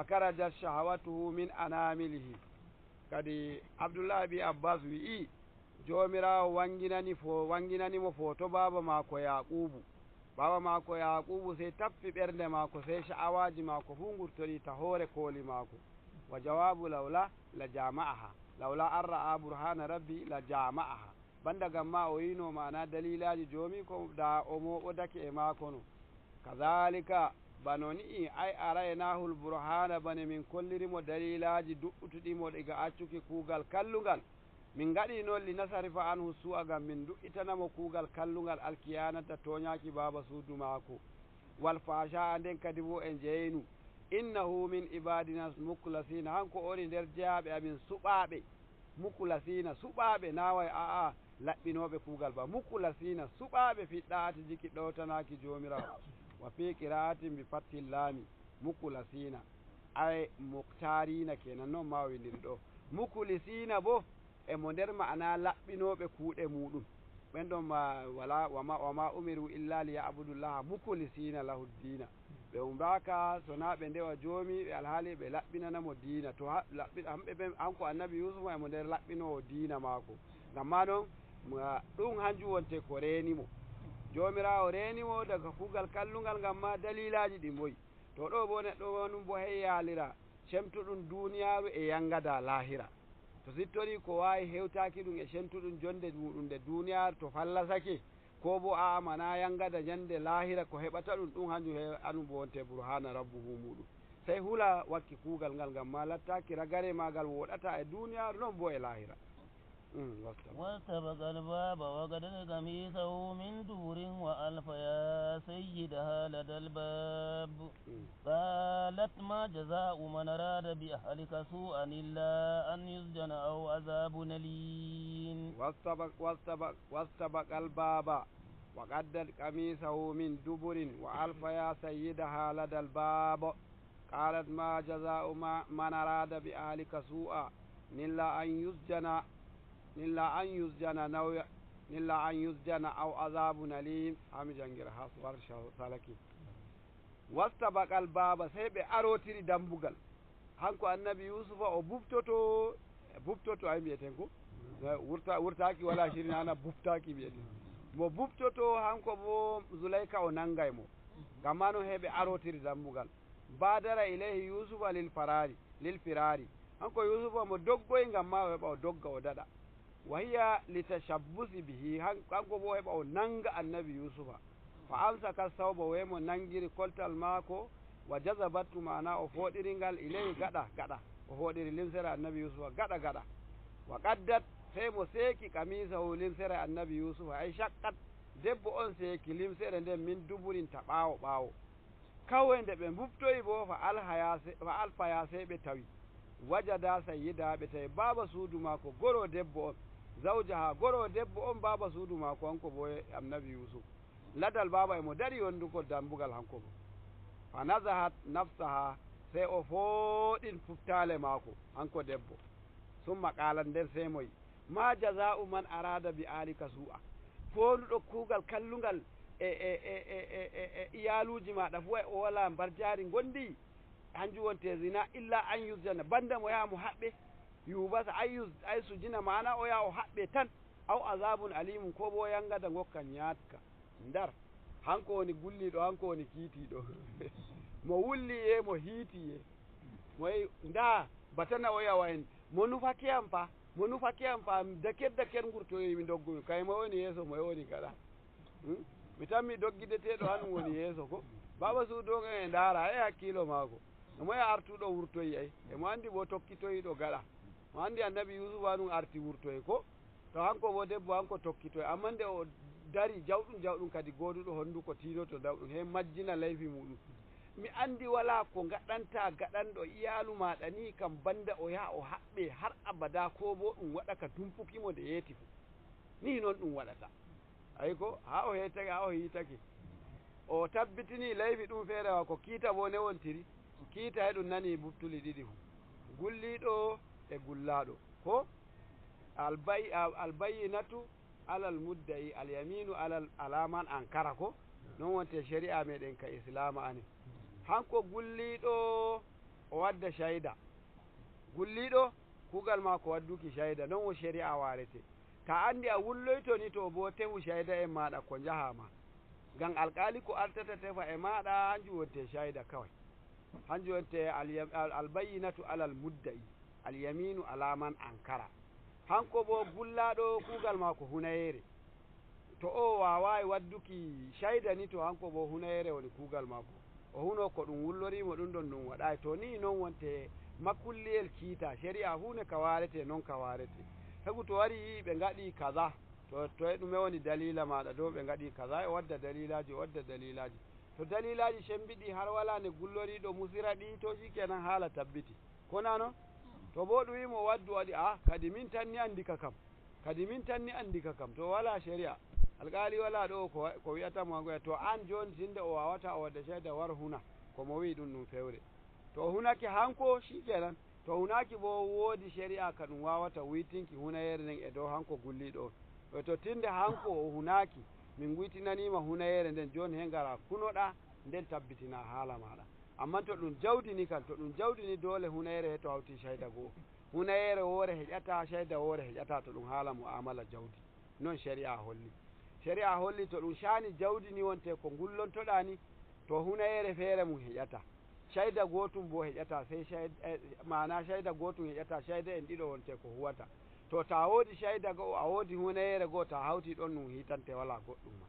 karajat shahawatuhu min anamilihi. Kadi Abdullahi bi Abbas wi'i jomirawo wanginani fo wanginanimo foto baba mako Yaqubu. Baba mako Yaqubu sey tappi ɓernde mako sey sha'awaji mako fu gurtori ta hoore kooli mako. Wa jawabu lawla la jama'aha lawla an ra'a burhana rabbi la jama'aha banda gamma o yino mana dalilaji jomi ko da o moɓodake e mako no kazalika bano ni'i ay araynahul burhana bane min kollirimo dalilaji du'utuɗimo diga accuki kuugal kallugal min gaɗi noon li nasarifa anhu su'a gam min du'itanamo kuugal kallugal alkiyanata toñaki baba suudu maako wal fasha nden kadi bo e jeynu innahu min ibadina muklasina hanko oni nder jeyaɓe amin suɓaɓe mukulasina suɓaɓe naway a'a laɓɓinoɓe kuugal ba mukulasina suɓaɓe fiɗɗaati jiki ɗowtanaki jomirawo wa fi qira'atin bi fathil lami mukulasina ay muktarina kenan noon ma windiri ɗo mukulisina bo emo nder ma'ana laɓɓinoɓe kuuɗe muɗum ɓen ɗon ma wala wama umiru illa liyabudullaha mukulisina lahu ddina ɓe umraka sona ɓe ndewa joomi ɓe alhaali ɓe laɓɓinanamo diina to laɓɓi hamɓe ɓe hanko annabi Yusufa emo nder laɓɓinowo diina maako ngam ma noon ɗum hanjum wonte ko renimo jomirawo renimo daga kuugal kallugal ngam ma dalilaji ɗi moyi to ɗo bo neɗɗo wonum bo hey yaalira cemtuɗum duniyaru e yangada lahira to sittori ko wawi hewtaki ɗum e cemtuɗum jonde muɗum nde duniyaru to fallasake ko bo a mana yangada ñande lahira ko heɓata ɗum ɗum hanjum he anum bo wonte burhana rabbuhu muɗum sey hula wakki kuugal ngal ngam ma lattaki ragare magal woɗata e duniyaru noon bo e lahira. واستبق الباب وقدت قميصه من دبر وألف يا سيدها لدى الباب قالت ما جزاء من أراد بأهلك سوءا إلا أن يسجن أو عذاب أليم. واستبق الباب وقدت قميصه من دبر وألف يا سيدها لدى الباب قالت ما جزاء ما من أراد بأهلك سوءا إلا أن يسجن نو إلا أن يسجن أو عذاب أليم. Hami jangira ha war salaki واستبق الباب sey ɓe arotiri dambugal hanko annabi Yusufa o buftoto buftoto ay mbiyeten ko wurta wurtaki wala shirinana buftaki mbiyeten mo buftoto hanko bo Zulayka o nangay mo ngam ma noon heɓe arotiri dambugal بادر إليه يوسف للفرار hanko Yusufa mo doggoy ngam ma o heɓa o dogga o daɗa وهي للتشبث به hanko bo heɓa o nanga annabi Yusufa فأمسك الثوب wemo nangiri koltal maako وجذبته mana o foɗiringal إليه gaɗa gaɗa o foɗiri limsere annabi Yusufa gaɗa gaɗa وقدت sey mo seeki قميصه limsere annabi Yusufa ay شقت debbo on seeki limsere nden من دبر ta ɓaawo ɓaawo kawai nde ɓe mbuftoyi bo فألفيا sey ɓe tawi وجدا سيدها ɓe tawi baba suudu maako goro debbo on. Zawjaha goro debbo on baba suudu maako hanko bo annabi Yusuf ladal baba emo dari yonduko dambugal hanko bo fa nazahat nafsaha sey o fooɗin futtale maako hanko debbo summa qalat nden sey moyi ma jaza'u man arada bi alika su'a foonduɗo kuugal kallungal e e e e e e iyaluji maɗa fu o wala mbarjaari gondi hanjum wonte zina illa an yusjana banda mo yaha mo haɓɓe yubasa ay ay sujina mana o yaha o haɓɓe tan aw azabun alimum ko bo yangada gokka ñaatka ndar hanko woni gulliɗo hanko woni kiitiɗo mo wulliye mo hiitiye moyi nda batana o yawa en mo nufakiyam fa mo nufakiyam fa daker daker gurtoyomi doggumi kay mo woni yeeso mo woni gaɗa mi tan mi doggideteɗo hanum woni yeeso ko baba suudu e ndaara e hakkilo maako moya artuɗo wurtoyi ay emo andi bo tokkitoyiɗo gaɗa mo andi annabi Yusufa hanum arti wurtoyi ko to hanko bo debbo hanko tokkitoyi amma nde o dari jawɗum jawɗum kadi goduɗo honnduko tinoto dawɗum he majjina layfi muɗum mi andi wala ko gaɗanta gaɗanɗo iyalu maɗa ni kam banda o yaha o haɓɓe har abada ko bo ɗum waɗa ka dumpukimo nde yeeti fu ni noon ɗum waɗata ayi ko ha o hetake ha o hiitake o tabbitini layfi ɗum feerewa ko kiita bo ne wontiri kiita he ɗum nani buttuli ɗiɗi fu gulliɗo e gullaɗo ko albay albayinatu alal mudda'i alyaminu alal alaman ankara ko non wonte shari'a meɗen ka islama ani hanko gulliɗo o wadda shaida gulliɗo kugal ma ko wadduki shaida non wo shari'a warete ta andi a wulloyto ni to bo tefu shaida en maɗa ko jahama ngam alkali ko artata tefa e maɗa hanjum wonte shaida kawai hanjum wonte albayinatu alal mudda'i alyaminu alaman ankara hanko bo gullaɗo kugal ma ko hunayere to o wawawi wadduki shaida ni to hanko bo hunayere woni kugal mako o huno ko ɗum wullorimo ɗum ɗon ɗum waɗayi to ni noon wonte makulliyel kiita shari'a fuu ka warete noon ka warete sabu to wari yi ɓe gaɗi kaza to to ɗume woni dalila maɗa dow ɓe gaɗi kaza e wadda dalilaji o wadda dalilaji to dalilaji cembiɗi har wala ne gulloriɗo musira ɗi to shikenan haala tabbiti kona noon to bo ɗum wimo waddu waɗi a kadi min tan ni andi ka kam kadi min tan ni andi ka kam to wala sharia alƙali wala ɗo ko wiyatamo goya to an joni tinde o wawata o wadda shaida war huna komo wi ɗum ɗum fewre to hunake hanko shikenan to hunaki bo woodi shari'a ka ɗum wawata witinki hunayere nden e dow hanko gulliɗo on to tinde hanko o hunaki min guytinanima hunayere nden joni he gara kunoɗa nden tabbitina haala maɗa amma to ɗum jawdini kam to ɗum jawdini doole hunayere he to hawti shaida goo hunayere woore heƴata shaida woore heƴata to ɗum haala mu'amala jawdi noon shari'a holli shari'a holli to ɗum shani jawdi ni wonte ko gullontoɗa ni to hunayere feere mum heƴata shaida gotum bo heƴata sey shaida mana shaida gotum heƴata shaida en ɗiɗo wonte ko huwata to ta woodi shaida goo a woodi hunayere goo ta hawti ɗon ɗum hitante wala goɗɗum ma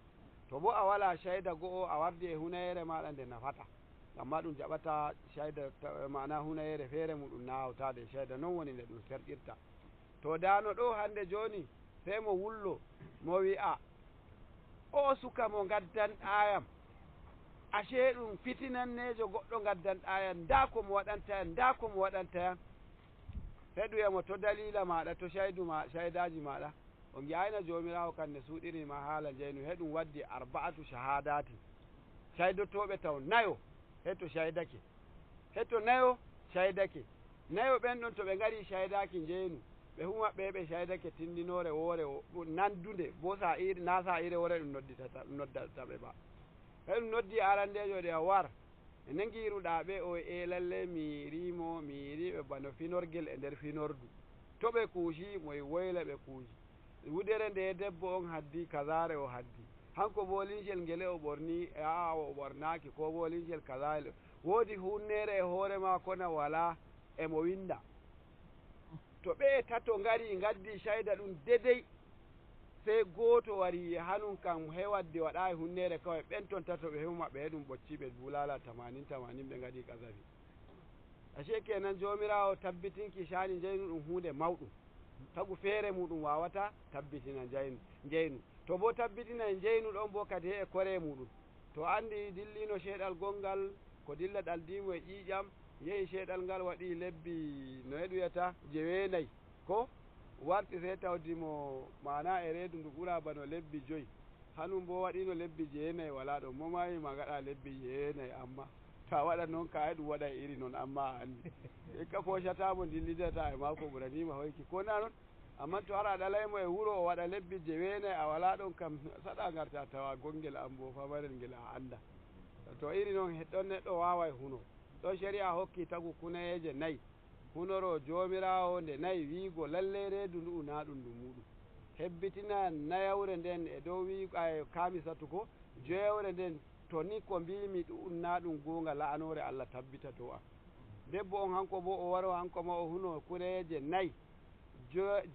to bo a wala shaida goo a wardi e hunayere maɗa nde nafata amma ɗum jaɓata shaida mana hunayere feere muɗum na hawtade shaida noon woni nde ɗum serɗirta to dano ɗo hande joni sey mo wullo mo wi'a o suka mo gaddanɗayam ashe ɗum fitinannejo goɗɗo gaddanɗayam nda komo waɗantayam nda komo waɗantayam sey ɗum wiyamo to dalila maɗa to shaidu ma shaidaji maɗa o giyayna jomirawo kam ne suuɗirima haala jeynu he ɗum waddi arba'atu shahadati shaidotoɓe taw nayo heto shaidake heto nayo shaidake nayo ɓen ɗon to ɓe ngari shaidaki jeynu ɓe fu maɓɓe ɓe shaidake tindinore woore nandude bo sa iri na sa ire wore ɗum nodditata noddata ɓe ba ɓe ɗum noddi arandejo ɗe a war ene giruɗa ɓe o e lalle mi rimo mi yiriɓe bano finorguel e nder finordu to ɓe kuushi moye woyla ɓe kuushi wudere nde debbo on haddi kazare o haddi hanko bo lincel ngele o ɓorni a o ɓornaki ko bo lincel kaza woodi hunnere e hoore ma kona wala emo winda to ɓe tato ngari gaddi shaida ɗum dedey sey gooto wari hanum kam hewadde waɗayi hunnere kawai ɓen toon tato ɓe hew maɓɓe heɗum ɓocciɓe bulala tamanin tamanin ɓe gaɗi kasafi ashe kenan jomirawo tabbitinki shani jeynu ɗum hunde mawɗum tagu feere muɗum wawata tabbitina jeynu jeynu to bo tabbitina jeynu ɗon bo kadi he e kore muɗum to andi dillino seeɗal gongal ko dilla ɗaldimo e ƴiƴam yehi seeɗal ngal waɗi lebbi no heɗuyata jeweenayi ko Warti sey tawdimo mana e reedu ndu ɓura bano lebbi 5, hanum bo waɗino lebbi 9 wala ɗon mo mayi ma gaɗa lebbi 9. Amma to a waɗa noon ka ay ɗum waɗa iri noon, amma a andi ikka kocatamo dillidata e mako ɓuranima hoyki ko na noon. Amma to har a ɗalaymo e wuro o waɗa lebbi 9 a wala ɗon kam, saɗa garta tawa gongel an bo famarel ngel a anda to iri noon ɗon neɗɗo waway huno ɗon. Sharia hokki tagu kunayeje 4 hunoro jomirawo nde 4 wiigo lalle reedu ndu na ɗum ndu muɗum hebbitina nayawre nden e dow wi ay kamisatu ko joyawre nden to ni ko mbimi ɗum na ɗum gonga, la'anore Allah tabbita dow am. Debbo on hanko bo o waro hanko ma o huno kunayeje 4,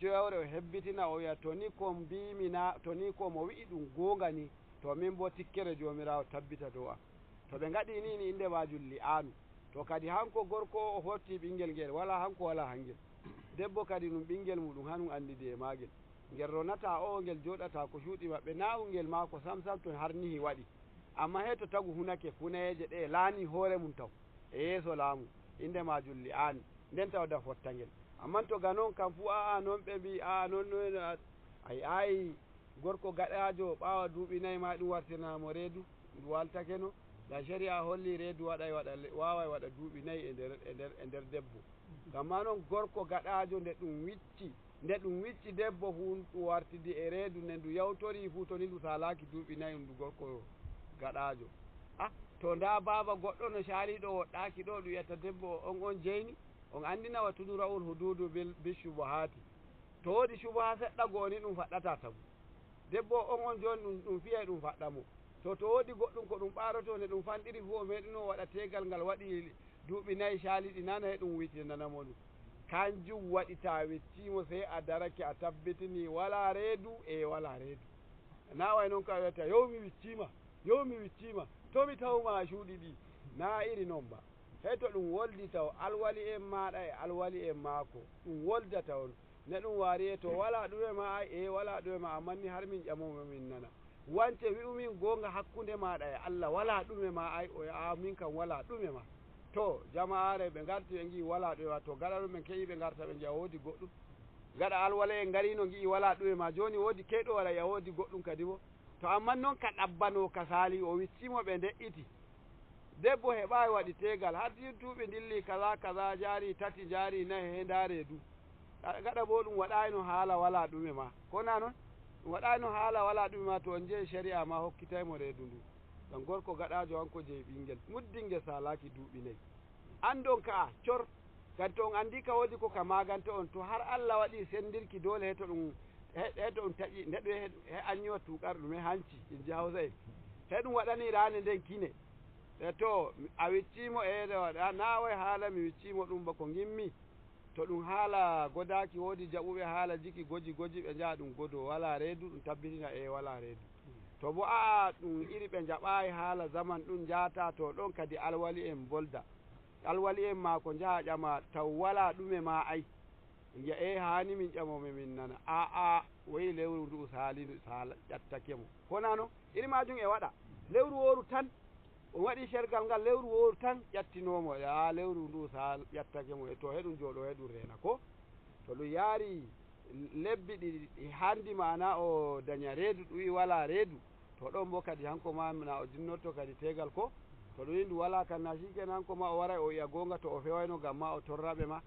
joyawre o hebbitina o wiya to ni ko mbimi na to ni ko mo wi'i ɗum gonga ni, to min bo tikkere jomirawo tabbita dow am. To ɓe gaɗi ni ni inde majum li'anu. To kadi hanko gorko o fotti ɓinguel ngel wala hanko wala hangel, debbo kadi ɗum ɓinguel muɗum hanum andidi e magel ngel ronata o ngel joɗata ko cuuɗi maɓɓe nawungel mako sam sam to har nihi waɗi. Amma he to tagu hunake kunayeje ɗe laani hoore mum taw e yeeso laamu inde majum li'ani nden taw da fotta ngel. Amma to ga noon kam fuu aa noon ɓe mbi aa noon noon ay ayi gorko gaɗajo ɓawa duuɓi 4 ma ɗum wartirnamo reedu ndu waltake no la sharia holli reedu waɗay waɗa waway waɗa duuɓi 4 e nder e nder e nder debbo. Gamma noon gorko gaɗajo nde ɗum wicci nde ɗum wicci debbo fu ɗum wartidi e reedu nde ndu yawtori fu to ni ndu salaki duuɓi 4 ndu gorko gaɗajo. Ah, to nda baba goɗɗo no caaliɗo woɗɗaki ɗo ɗum wiyata debbo on jeyni on andina wa tudurawul hududu bil shubuhati. To woodi shubuha seɗɗa goo ni ɗum faɗɗata tagu debbo on joni ɗum ɗum fiyay ɗum faɗɗamo. To woodi goɗɗum ko ɗum ɓaroto nde ɗum fanɗiri fu o meɗino waɗa tegal ngal waɗi duuɓi 4 caaliɗi nana he ɗum witinanamo ɗum. Kanjum waɗi ta wiccimo sey a darake a tabbitini wala reedu e wala reedu na way noon ka wiyata yow mi wiccima yow mi wiccima to mi tawma cuuɗi ɗi na iri noon ba. Hey to ɗum woldi taw alwali en maɗa e alwali en maako ɗum wolda taw ne ɗum waari e to wala ɗume ma ay e wala ɗume ma, amma ni har min ƴamomo min nana wance wi'umin gonga hakkunde maɗa e Allah wala ɗume ma ay o a min kam wala ɗume ma. To jama'are ɓe garti ɓe gi wala ɗume ma, to gaɗa ɗum ɓe keeƴi ɓe garta ɓe jiya woodi goɗɗum gaɗa alwala en garino gi'i wala ɗume ma, joni woodi keyɗo wara ya woodi goɗɗum kadi bo. To amma noon ka ɗabbano ka saali o wiccimo ɓe de'iti debbo heɓawi waɗi tegal har duuɓi dilli kaza kaza jaari 3 jaari 4 he nda reedu gaɗa bo ɗum waɗayno haala wala ɗume ma ko na noon ɗum waɗayno haala wala ɗume ma. To on jeeyi sharia ma hokkitaymo reedu ndu ngam gorko gaɗajo hanko jeeyi ɓinguel muddingel salaki duuɓi 4 andon ka a cor kadi to on andi ka woodi ko ka maganta on to har Allah waɗi sendirki dole heto ɗum heto ɗum taƴi neɗɗo he anñiwa tukar ɗum e hanci inji hausa en he ɗum waɗani rande nden kine e to a wiccimo e na way haala mi wiccimo ɗum ba ko gimmi to ɗum haala godaki woodi jaɓuɓe haala jiki goji goji ɓe jaha ɗum godo wala reedu ɗum tabbitina e wala reedu. To bo aa ɗum iri ɓe jaɓayi haala zaman ɗum jata to ɗon kadi alwali en bolda alwali en ma ko jaha ƴama taw wala ɗume ma ay giya e hani min ƴamomi min nana a a woyi lewru ndu saali sala ƴattake mo kona noon iri majum e waɗa lewru woru tan o waɗi cergal ngal lewru woru tan ƴattinomo ya lewru ndu sal ƴattake mo e to heɗum jooɗo heɗum reena ko to ɗum yaari lebbi ɗi handi mana o daña reedu ɗum wi wala reedu to ɗon bo kadi hanko ma na o dinnorto kadi tegal ko to ɗum wi ndu wala kan na shikenan hanko ma o waray o wiya gonga to o fewayno gam ma o torraɓe ma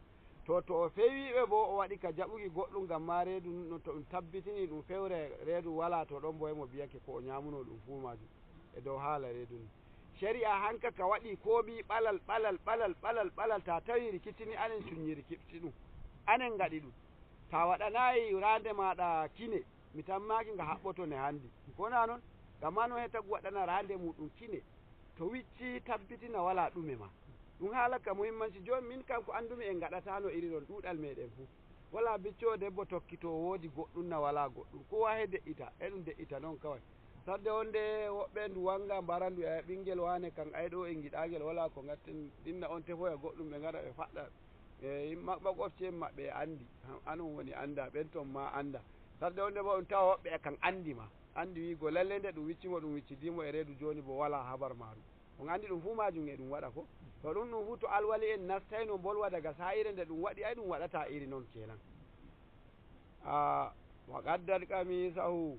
to o fewiɓe bo o waɗi ka jaɓuki goɗɗum gam ma reedu no to ɗum tabbitini ɗum fewre reedu wala to ɗon bo emo biyake ko o ñamuno ɗum fuu majum e dow haala reedu ni. Sharia hanka ka waɗi ko mbi ɓalal ɓalal ɓalal ɓalal ɓalal ta tawi rikitini anen cuññi rikipti ɗum anen gaɗi ɗum ta waɗanayi rande maɗa kine mi tammaki nga haɓɓoto ne handi kona noon gamma noon he tagu waɗana rande muɗum kine to wicci tabbitina wala ɗume ma. Ɗum haala ka muhimmanci joni min kam ko andumi en gaɗatano iri ɗon ɗuɗal meɗen fuu wala bicco debbo tokkito woodi goɗɗum na wala goɗɗum kowa he de'ita eɗum de'ita noon kawai sarde wonde woɓɓe ndu wanga mbarandu e ɓinguel wane kan ay ɗo en giɗagel wala ko gatten ɗinna on tefoya goɗɗum ɓe gara ɓe faɗɗa e maɓɓe en maɓɓe andi anum woni anda ɓen toon ma anda sarde wonde bo on tawa woɓɓe kan andi ma andi wiigo lalle nde ɗum wiccimo ɗum wiccidimo e reedu joni bo wala habar maru on andi ɗum fuu majum e ɗum waɗa ko to ɗum ɗum fuu to alwali en nastayno bolwa daga sa'ire nde ɗum waɗi ay ɗum waɗata iri noon kenan. A wa qaddat qamisahu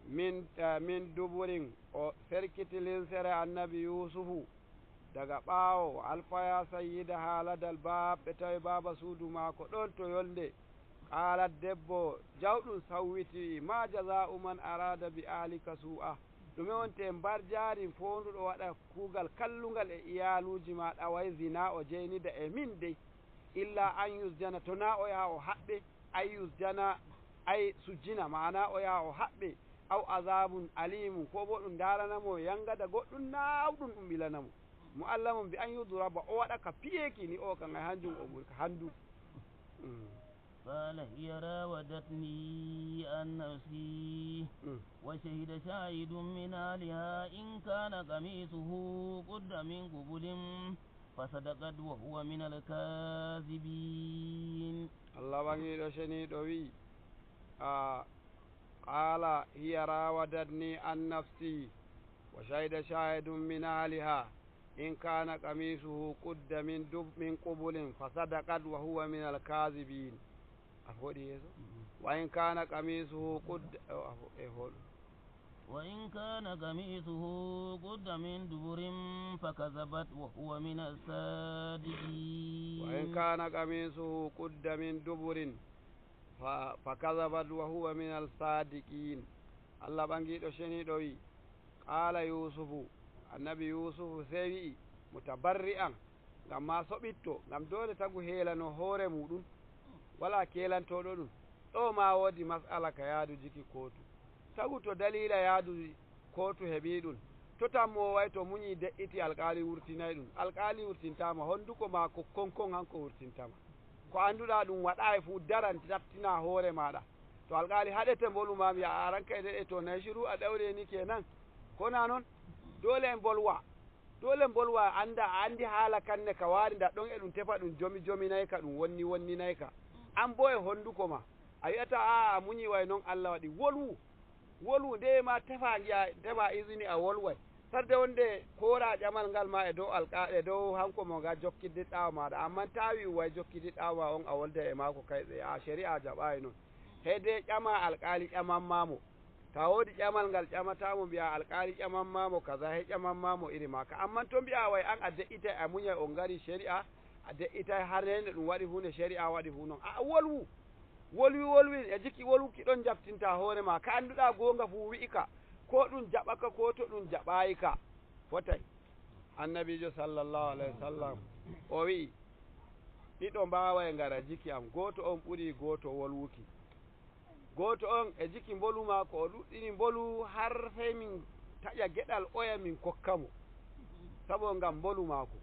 min duburin, o serkiti linsere annabi Yusufu daga ɓaawo. Alfaya sayyida haaladal bab, ɓe tawi baba suudu maako ɗon to yolnde. Qalat debbo jawɗum sawwiti: ma jasa'u man arada bi ahlika su'a, ɗume wonte mbar jaari fonduɗo waɗa kuugal kallungal e iyaluji maɗa, way zina o jeynida e min dey, illa an yusjana, to na o yaha o haɓɓe, ay yusjana ay sujjina, mana o yaha o haɓɓe, aw azabun alimum, ko bo ɗum daranamo yangada goɗɗum nawɗum ɗum ɓilanamo mo Allah mum bi an yudraba, o waɗa ka piyeki ni o kan ay hanjum o ɓuri ka handu. قال هي راودتني عن نفسي وشهد شاهد من أهلها إن كان قميصه قد من قبل فصدقت وهو من الكاذبين. Allah ɓangiɗo ceniɗo wi a qala hiya rawadatni an nafsi wa shahida shahidun min ahliha in kana qamisuhu qudda min dub min qubulin fasadaqat wa huwa min alkazibin. A foɗi yeeso wa in kana qamisuhu qudda e hoɗum. وإن كان قميصه قد من دبر فكذبت وهو من الصادقين. وإن كان قميصه قد من دبر فكذبت وهو من الصادقين. Allah ɓangiɗo ceniɗo wi qala Yusufu, annabi Yusufu sey wi'i mutabarri'an, ngam ma soɓitto, ngam dole tagu heelano hoore muɗum, wala kelantoɗo ɗum ɗo ma woodi masala ka yaadu jiki kootu tagu to dalila yaadu kootu heɓi ɗum to tammo way to muñi de'iti, alƙali wurtinay ɗum, alƙali wurtintama honduko ma ko konkon hanko wurtintama ko annduɗa ɗum waɗayi fuu daran taftina hoore maɗa. To alƙali haɗete mboluma wiya a aranka e ɗeɗe to nayi shiru a ɗawre ni kenan kona noon dole en bolwa, dole bolwa anda a andi haala kanne ka waari nda ɗon e ɗum tefa ɗum jomi jominay ka ɗum wonni wonninay ka an bo e honduko ma a wiyata a a muñi way noon. Allah waɗi wolwu wolwu nde ma tefa giya tefa isini a wolway sarde wonde kora ƴamal ngal ma e dow alqa e dow hanko mo ga jokkidiɗɗawa maɗa, amma tawi way jokkidiɗɗawa on a wolda e mako kay tsaye a shari'a jaɓayi noon heyde ƴama alƙali ƴamanmamo ta woodi ƴamal ngal ƴamatamo mbiya alƙali ƴamanmamo kaza he ƴamanmamo iri maka. Amma to mbiya way an a de'itay a muñay on ngari shari'a a de'itay har nde ɗum waɗi hunde shari'a waɗi fu noon a wolwu wolwi wolwi e jikki wolwuki ɗon jaftinta hoore ma ka annduɗa goonga fu wi'i ka ko ɗum jaɓaka ko to ɗum jaɓayi ka fotay. Annabijo sallllahu alayhi wa sallam o wi'i ɗiɗo mbaway ngara jiki am, goto on ɓuri goto wolwuki, goto on e jiki mbolu ma ko o ɗuɗɗini mbolu har sey min taƴa geɗal oya min kokkamo sabo ngam mbolu maako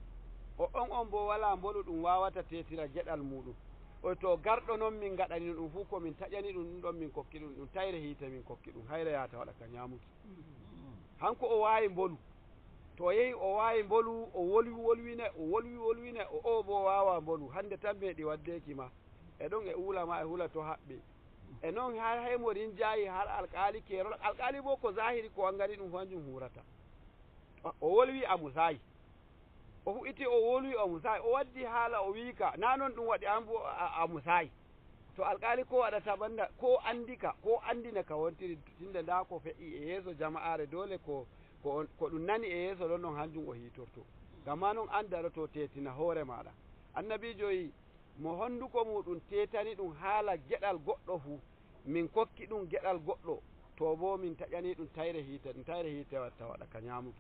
o on bo wala mbolu ɗum wawata tetira geɗal muɗum o to garɗo noon min gaɗani ɗum fuu komin taƴani ɗum ɗum ɗon min kokki ɗum ɗum tayre hiite min kokki ɗum hayre yahata waɗa ka ñamuki. Hanko o wawi mbolu to yehi o wawi mbolu o wolwi wolwine o wolwi wolwine o o bo wawa mbolu hande tan meeɗi waddeki ma e ɗon e uula ma e hula to haɓɓe e noon har haymo rinjayi har alƙali kerol alƙali bo ko zahiri ko wangani ɗum hanjum hurata o wolwi a musayi o fuɗiti o wolwi o musayi o waddi haala o wii ka na noon ɗum waɗi an bo a musayi to alƙali ko waɗata banda ko andi ka ko andina ka wontiri tinde nda ko fe'i e yeeso jama'are dole ko ko ɗum nani e yeeso ɗon noon hanjum o hitorto gamma noon an daroto tetina hoore maɗa. Annabijo yi mo honduko muɗum tetani ɗum haala geɗal goɗɗo fuu min kokki ɗum geɗal goɗɗo to bo min taƴani ɗum tayre hiite ɗum tayre hiite watta waɗa ka ñamuki.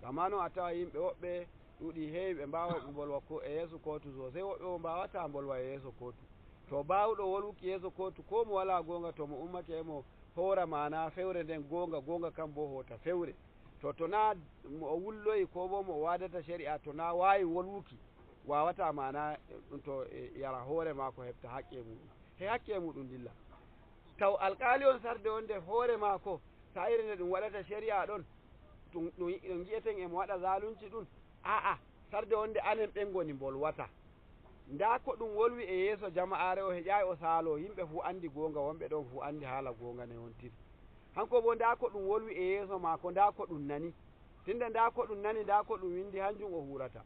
Gamma noon a tawa yimɓe woɓɓe ɗuuɗi heewi ɓe mbawa ɓe bolwa ko e yeeso kootu sosai, woɓɓe bo mbawata bolwa e yeeso kootu. To bawɗo wolwuki yeeso kootu ko mo wala gonga to mo ummake emo hoora mana fewre nden gonga gonga kam bo hota fewre to na o wulloyi ko bo mo wadata shari'a to na wawi wolwuki wawata mana ɗum to yara hoore mako heɓta haqqe muɗum he hakke muɗum dilla taw alƙali on sarde wonde hoore mako sa'ire nde ɗum waɗata shari'a ɗon ɗum ɗum giyeten emo waɗa zalunci ɗum a'a sarde wonde anen ɓen goni bolwata nda ko ɗum wolwi e yeeso jama'are o heƴayi o saalo yimɓe fuu andi gonga wonɓe ɗon fuu andi haala gonga ne wontiri hanko bo nda ko ɗum wolwi e yeeso maako nda ko ɗum nani tinde nda ko ɗum nani nda ko ɗum windi hanjum o hurata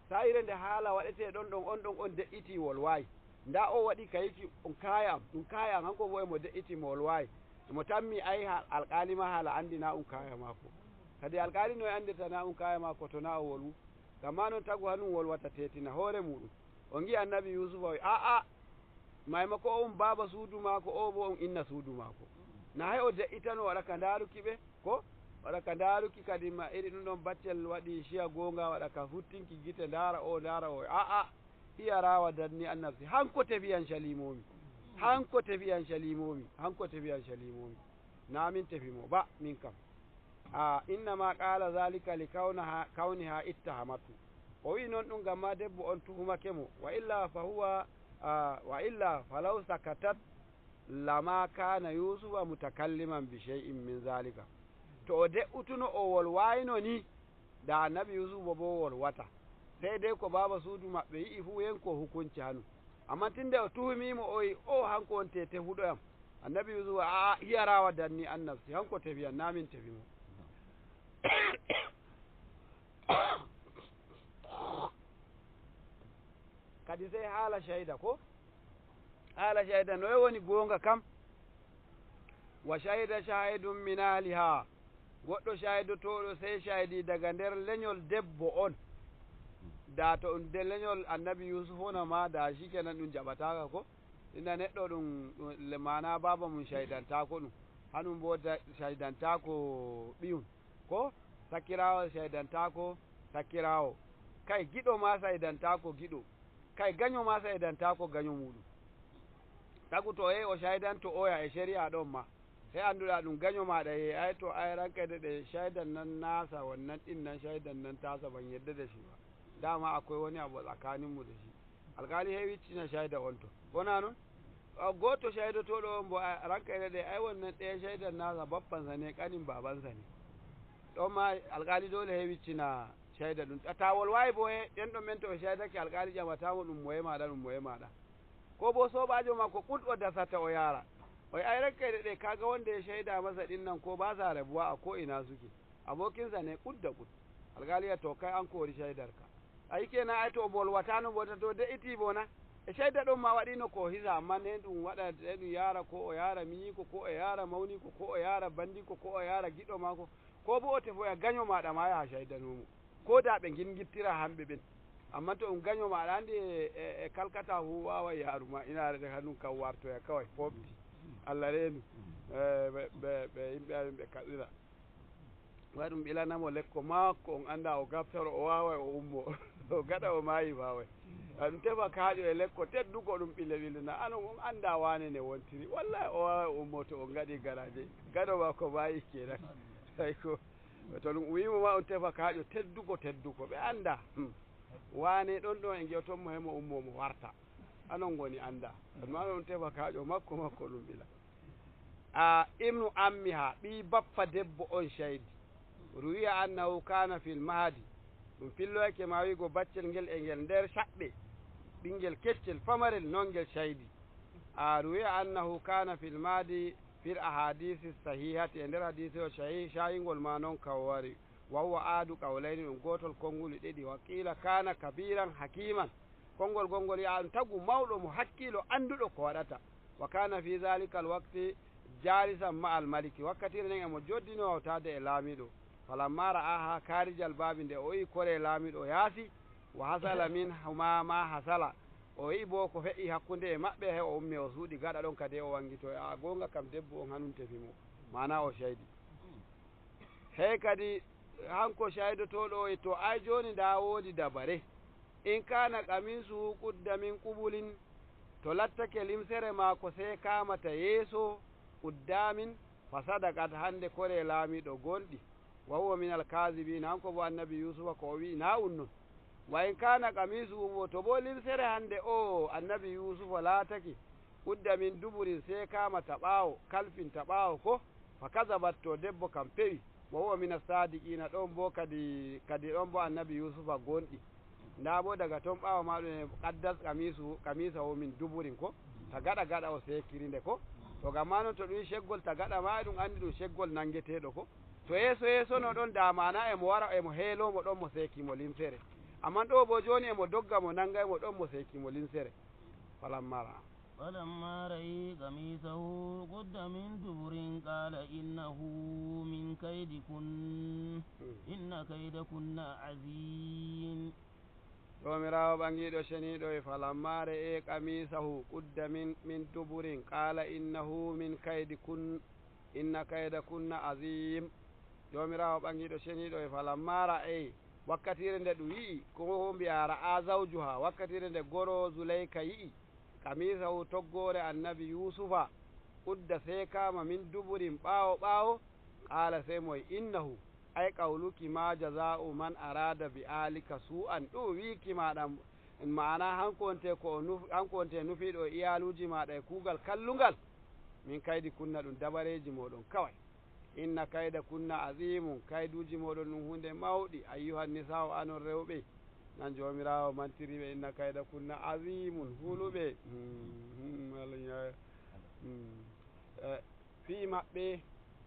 sa'ire nde haala waɗete ɗon ɗon on ɗon on de'iti wolwayi Nda o waɗi kayiki on kaya am, ɗum kaya am, hanko bo emo de'iti mo wolwayi, emo tammi ay alƙali ma haala andi na um kaya mako. Kadi alƙali no andirta na um kaya mako to na o wolwu. Gam noon tagu hanum wolwata tetina hoore muɗum. On gi annabi Yusufa wi a'a, maimako o um baba suudu mako, o bo on inna suudu mako. Na hay o de'itano waɗa ka ndaruki ɓe ko waɗa ka ndaruki kadi ma iri ɗum ɗon baccel waɗi shiya gonga, waɗa ka futtinki gite ndaara o ndaara o, a'a hiya rawadatni an nafsi, hanko tefiyan calimomi, hanko tefiyan calimomi, hanko tefiyan calimomi, na min tefimo ba min kam. A innama qala zalika li kawnaha kawniha ittahamatu, o wi noon ɗum gam ma debbo on tuhumake mo. Wa illa fa huwa, wa illa falaw sakatat lama kana Yusufa mutakalliman bi shay'in min zalika. To o de'utuno o wolwayno ni da annabi Yusufa bo wolwata, sai dai ko baba suudu maɓɓe yi'i fu yenko hukunci hanu. Amma tinde o tuhumimo o yi o hanko on te tefuɗoyam, annabi Yusufa a hiya rawadanni an nafsi, hanko tefiyan na min tefimo. Kadi sai haala shaida, ko haala shaida noye woni goonga kam. Wa shahida shahidum min ahliha, goɗɗo shaidotoɗo sai shaidi daga nder leñol debbo on. Da to ɗum de leñol annabi Yusuf ona ma da shikenan ɗum jaɓataka ko inda neɗɗo ɗum mana baba mum shaidantako ɗum, hanum bo shaidantako ɓiyum ko sakkirawo shaidantako sakkirawo, kai giɗo ma shaidantako giɗo, kai gaño ma shaidantako gaño muɗum. Tagu to yehi o shaidanto oya e shari'a ɗon ma sai annduɗa ɗum gaño maɗa ye ay to ay rankede ɗe shaidan nan nasa wannan ɗin nan shaidan nan tasa ban yadda da shi ba, dama akwai wani abu tsakaninmu da shi. Alkali hewi wiccina shaida on to wona noon goto shaidotoɗo on bo rankede ɗe ay wannan ɗaya shaidan nasa bappansa ne kanin babansa ne, ɗon ma alkali dole hewi wiccina shaida ɗum. Tawol wawi bo ɗen ɗon men to ɓe shaidake alkali ƴamatamo ɗum moye maɗa, ɗum moye maɗa, ko bo sobajo makko ɓurɗo dasata o yara o ay rankede ɗe kaga wanda ya shaida masa ɗin nan ko ba sa rabuwa a ko ina suke, abokinsa ne kud da kud. Alkali ya to kai an kori shaidarka ai kenan, ai to bolwatano bo to de'iti bona e shaida ɗon ma waɗino ko hisa, amma ne ɗum waɗa ɗum yara ko o yara miñiko, ko o yara mawniko, ko o yara bandiko, ko o yara giɗo mako, ko bo o tefoya gaño maɗa ma yaha shaidanomo, ko da ɓe gingittira hamɓe ɓen. Amma to ɗum gaño maɗa andi e kalkata fu wawa yaruma inare hanum kam wartoya kawai fofti. Allah reenu ɓe yimɓe amin ɓe kaɗira way ɗum ɓilanamo lekko makko on anda o gaftaro o waway o ummo o gaɗa o maayi waway ɗum tefa kaaƴo e lekko tedduko ɗum ɓile ɓilina anon on anda wane ne wontiri, wallahi o waway o ummo to on gaɗi garaje gaɗo makko maayi kenan. Ay ko to ɗum wimo ma on tefa kaaƴo tedduko tedduko ɓe anda wane ɗon ɗon e gewtonmo hemo ummo mo warta anon goni anda ɗum on tefa kaaƴo makko makko ɗum ɓila. A ibnu ammiha ɓi bappa debbo on shaidi ruwiya annahu kana fil mahadi, ɗum filloyake ma wiigo baccel ngel e ngel nder saɓɓe ɓinngel keccel famarel noon ngel shaidi. A ruwiya annahu kana fil mahadi fil ahadisi sahihati, e nder hadisi o shayingol ma noon kaw wari wa huwa aadu qawlayni, ɗum gotol konnguli ɗiɗi. Wa qila kana kabiran hakiman, konngol gongol ya ɗum tagu mawɗo mo hakkilo annduɗo ko waɗata. Wa kana fi zalika alwakti jalisan ma al maliki, wakkatire nden emo joddino hawtade e laamiɗo. Falamma ra'aha karijal baabi, nde o yi kore laamiɗo yaasi, wa hasala min huma ma hasala, o yi bo ko feƴƴi hakkunde e maɓɓe he o ummi o suuɗi gaɗa ɗon kadi o wangito a gonga kam debbo on hanum tefimo mana o shaydi. Hey kadi hanko shaydotoɗo o to ay joni nda woodi dabare, in kana qamisuhu qudda min qubulin, to lattake limsere maako sey kamata yeeso quddamin fa sadakat, hande kore laamiɗo gonɗi wa huwa min alkasibina, hanko bo annabi Yusufa ko o wi na un non. Wa in kana qamisuhu bo to bo limsere hande o annabi Yusufa laatake udda min duburin sey kamata ɓaawo kalfinta ɓaawo ko fa kasabat, to debbo kam pewi wa huwa min asadiqina, ɗon bo kadi kadi ɗon bo annabi Yusufa gonɗi. Nda bo daga toon ɓaawo maɗum e qaddas qamisu qamisa o min duburin ko ta gaɗa gaɗa o sekirinde ko to gam ma noon to ɗum sheggol ta gaɗa ma ɗum andi ɗum sheggol nangeteɗo ko to yeeso yeeso no ɗon da mana emo wara emo heelomo ɗon mo seekimo limsere, amma ɗo bo joni emo dogga mo nanngay mo ɗon mo seekimo limsere. Falamma ra'a. فلما رأي قميصه قد من دبر قال إنه من كيدكن إن كيدكن عظيم. Jomirawo ɓangiɗo ceniɗo e falamma re'e qamisahu qudda min duburin qala innahu min kaydi kun inna kayda kunna azim. Jomirawo ɓangiɗo ceniɗo e falamma ra'e wakkatire nde ɗum yi'i ko mbiya ra'a zawjuha, wakkatire nde goro Zuleyka yi'i kamisahu toggore annabi Yusufa udda sekama min duburin ɓaawo ɓaawo, qala sey moye innahu ay qawluki ma jaza'u man arada bi alika su'an, ɗum wiki maɗa ma'ana hanko wonte ko hanko wonte nufiɗo iyaluji maɗa e kuugal kallungal, min kaydi kunna ɗum dabareji moɗon kawai. Inna kayda kunna azimun, kayduji moɗon ɗum hunde mawɗi. Ayyuhan nisa'u, anon rewɓe nan jomirawo mantiriɓe inna kayda kunna azimun, huluɓe fi maɓɓe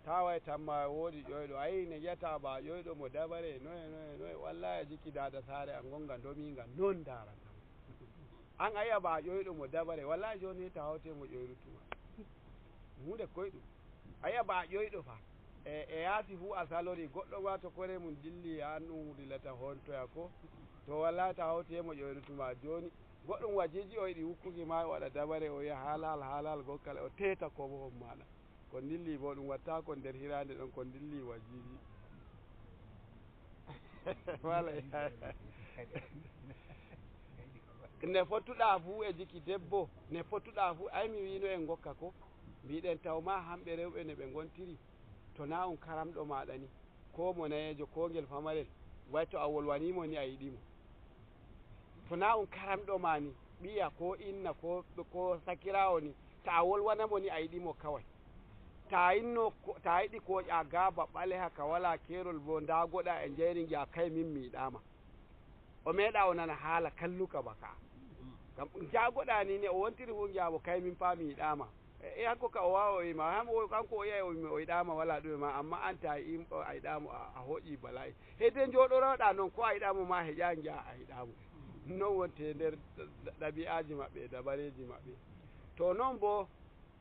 taway tamma woodi ƴoyɗo ayi ne yiyata ba ƴoyɗo mo dabare noye noye noye, wallahi jikki dada saare a gonga dominga non darata an ayiya ba ƴoyɗo mo dabare, wallahi joni ta hawte mo ƴoyrutuma hunde koyɗum ayiya ba ƴoyɗo fa e yaasi fuu a salori goɗɗo ma to kore mum dilli an ɗum dillata hontoya ko to wallahi ta hawte mo ƴoyrutuma joni goɗɗum wajiji o yiɗi wukkuki ma waɗa dabare o wiya halal halal gokkal o teta kobo hon maɗa ko dilli bo ɗum watta ko nder hirande ɗon ko dilli wajiji wala ne fottuɗa fuu e jiki debbo ne fottuɗa fuu ay mi wino en gokka ko mbiɗen taw ma hamɓe rewɓe ne ɓe gontiri to na on karamɗo maɗa ni ko mo nayejo ko ngel famarel way to a wolwanimo ni a yiɗimo to na on karamɗo ma ni ɓiya ko inna ko sakirawo ni to a wolwanamo ni a yiɗimo kawai ta yinno ta yiɗi koƴa gaba ɓaleha ka wala kerol bo dagoɗa e jeyri giya kai min mi yiɗama o meeɗa o nana haala kalluka baka gam jagoɗa ni ne o wontiri fu giyamo kai min fa mi yiɗama e hanko ka o wawa o wima kanko o yiyay o yiɗama wala ɗume ma, amma an ta a yiɗamo a hoƴi bala'i hede joɗoroɗa noon ko a yiɗamo ma heƴa giya a yiɗamo non wonte nder ɗabi'aji maɓɓe e dabareji maɓɓe. To noon bo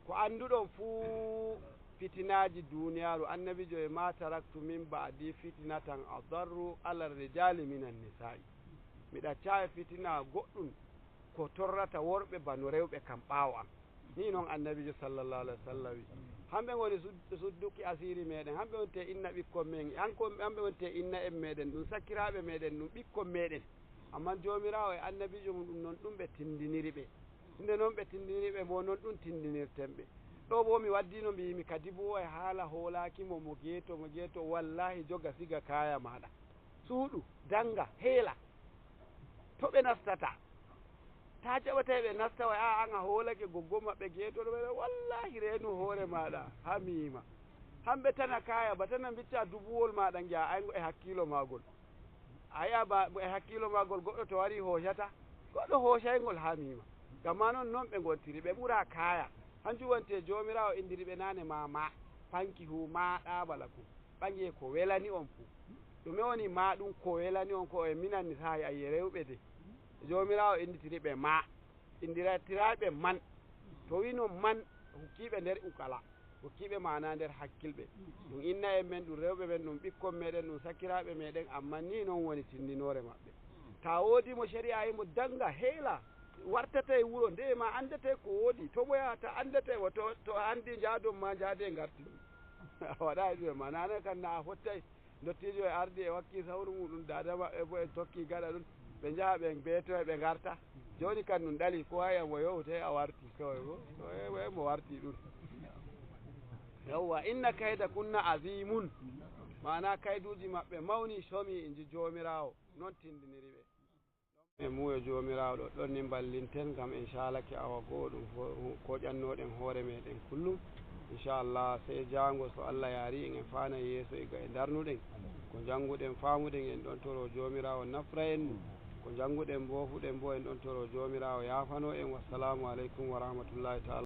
ko annduɗon fuu fitinaji duniyaru annabijo e ma taraktu min ba'di fitinatan adarru ala rijali minan nisa'i, mi ɗacca e fitina goɗɗum ko torrata worɓe bano rewɓe kam ɓaawo am ni noon annabijo sallallahu alaihi wa sallam wi. Hamɓe ngoni sudduki asiri meɗen, hamɓe wonte inna ɓikkon men, hamɓe wonte inna en meɗen, ɗum sakkiraɓe meɗen, ɗum ɓikkon meɗen. Amma jomirawo e annabijo mum ɗum noon ɗum ɓe tindiniri ɓe, nde noon ɓe tindiniri ɓe bo noon ɗum tindinirten ɓe. Ɗo bo mi waddino mbimi kadi bo e haala hoolakimo mo geeto mo geeto, wallahi joga siga kaya maɗa suuɗu danga heela to ɓe nastata ta jaɓata ɓe nasta way a an a hoolake goggo maɓɓe geetoɗo ɓe wallahi reenu hoore maɗa ha mima hamɓe tana kaya ba tana bicca dubuwol maɗa giya aygo e hakkilo magol a yiya ba e hakkilo magol goɗɗo to wari hoocata goɗɗo hoocaygol ha mima gamma noon noon ɓe gontiri ɓe ɓura kaya hanjum wonte jomirawo indiri ɓe nane ma ma fanki hu maɗa bala ku ɓange ko welani on fu ɗume woni ma ɗum ko welani on ko e minanni sahi ayi rewɓe de jomirawo inditiri ɓe ma indiratiraɓe man to wino man hukkiɓe nder ukala hukkiɓe mana nder hakkilɓe ɗum inna en men ɗum rewɓe men ɗum ɓikkon meɗen ɗum sakkiraɓe meɗen amma ni noon woni tindinore maɓɓe. Ta woodimo sharia yimo danga heela wartata e wuro nde ma andate ko woodi to mo yahata andate mo to andi jaadon ma jaade garti a waɗa ɗum ma nane kam na a fottay dottijo e ardi e wakki sawru muɗum dada maɓɓe bo en tokki gaɗa ɗum ɓe jaha ɓe beeto ɓe garta joni kam ɗum ɗali ko haya mo yowte a warti kawai bo to mo warti ɗum yawwa inna kayda kunna azimun mana kayduji maɓɓe mawni somi inji jomirawo noon tindiniri ɓe e muuyo jomirawo ɗo ɗon ni ballinten gam inchallah ke awa goo ɗum koƴannoɗen hoore meɗen kullum inchallah sey jango so Allah yaari en faana yeeso e ga e darnuɗen ko jannguɗen faamuɗen en ɗon toro jomirawo nafra en ɗum ko jannguɗen bofuɗen bo en ɗon toro jomirawo yaafano en. Wassalamu aleykum wa rahmatullahi taala.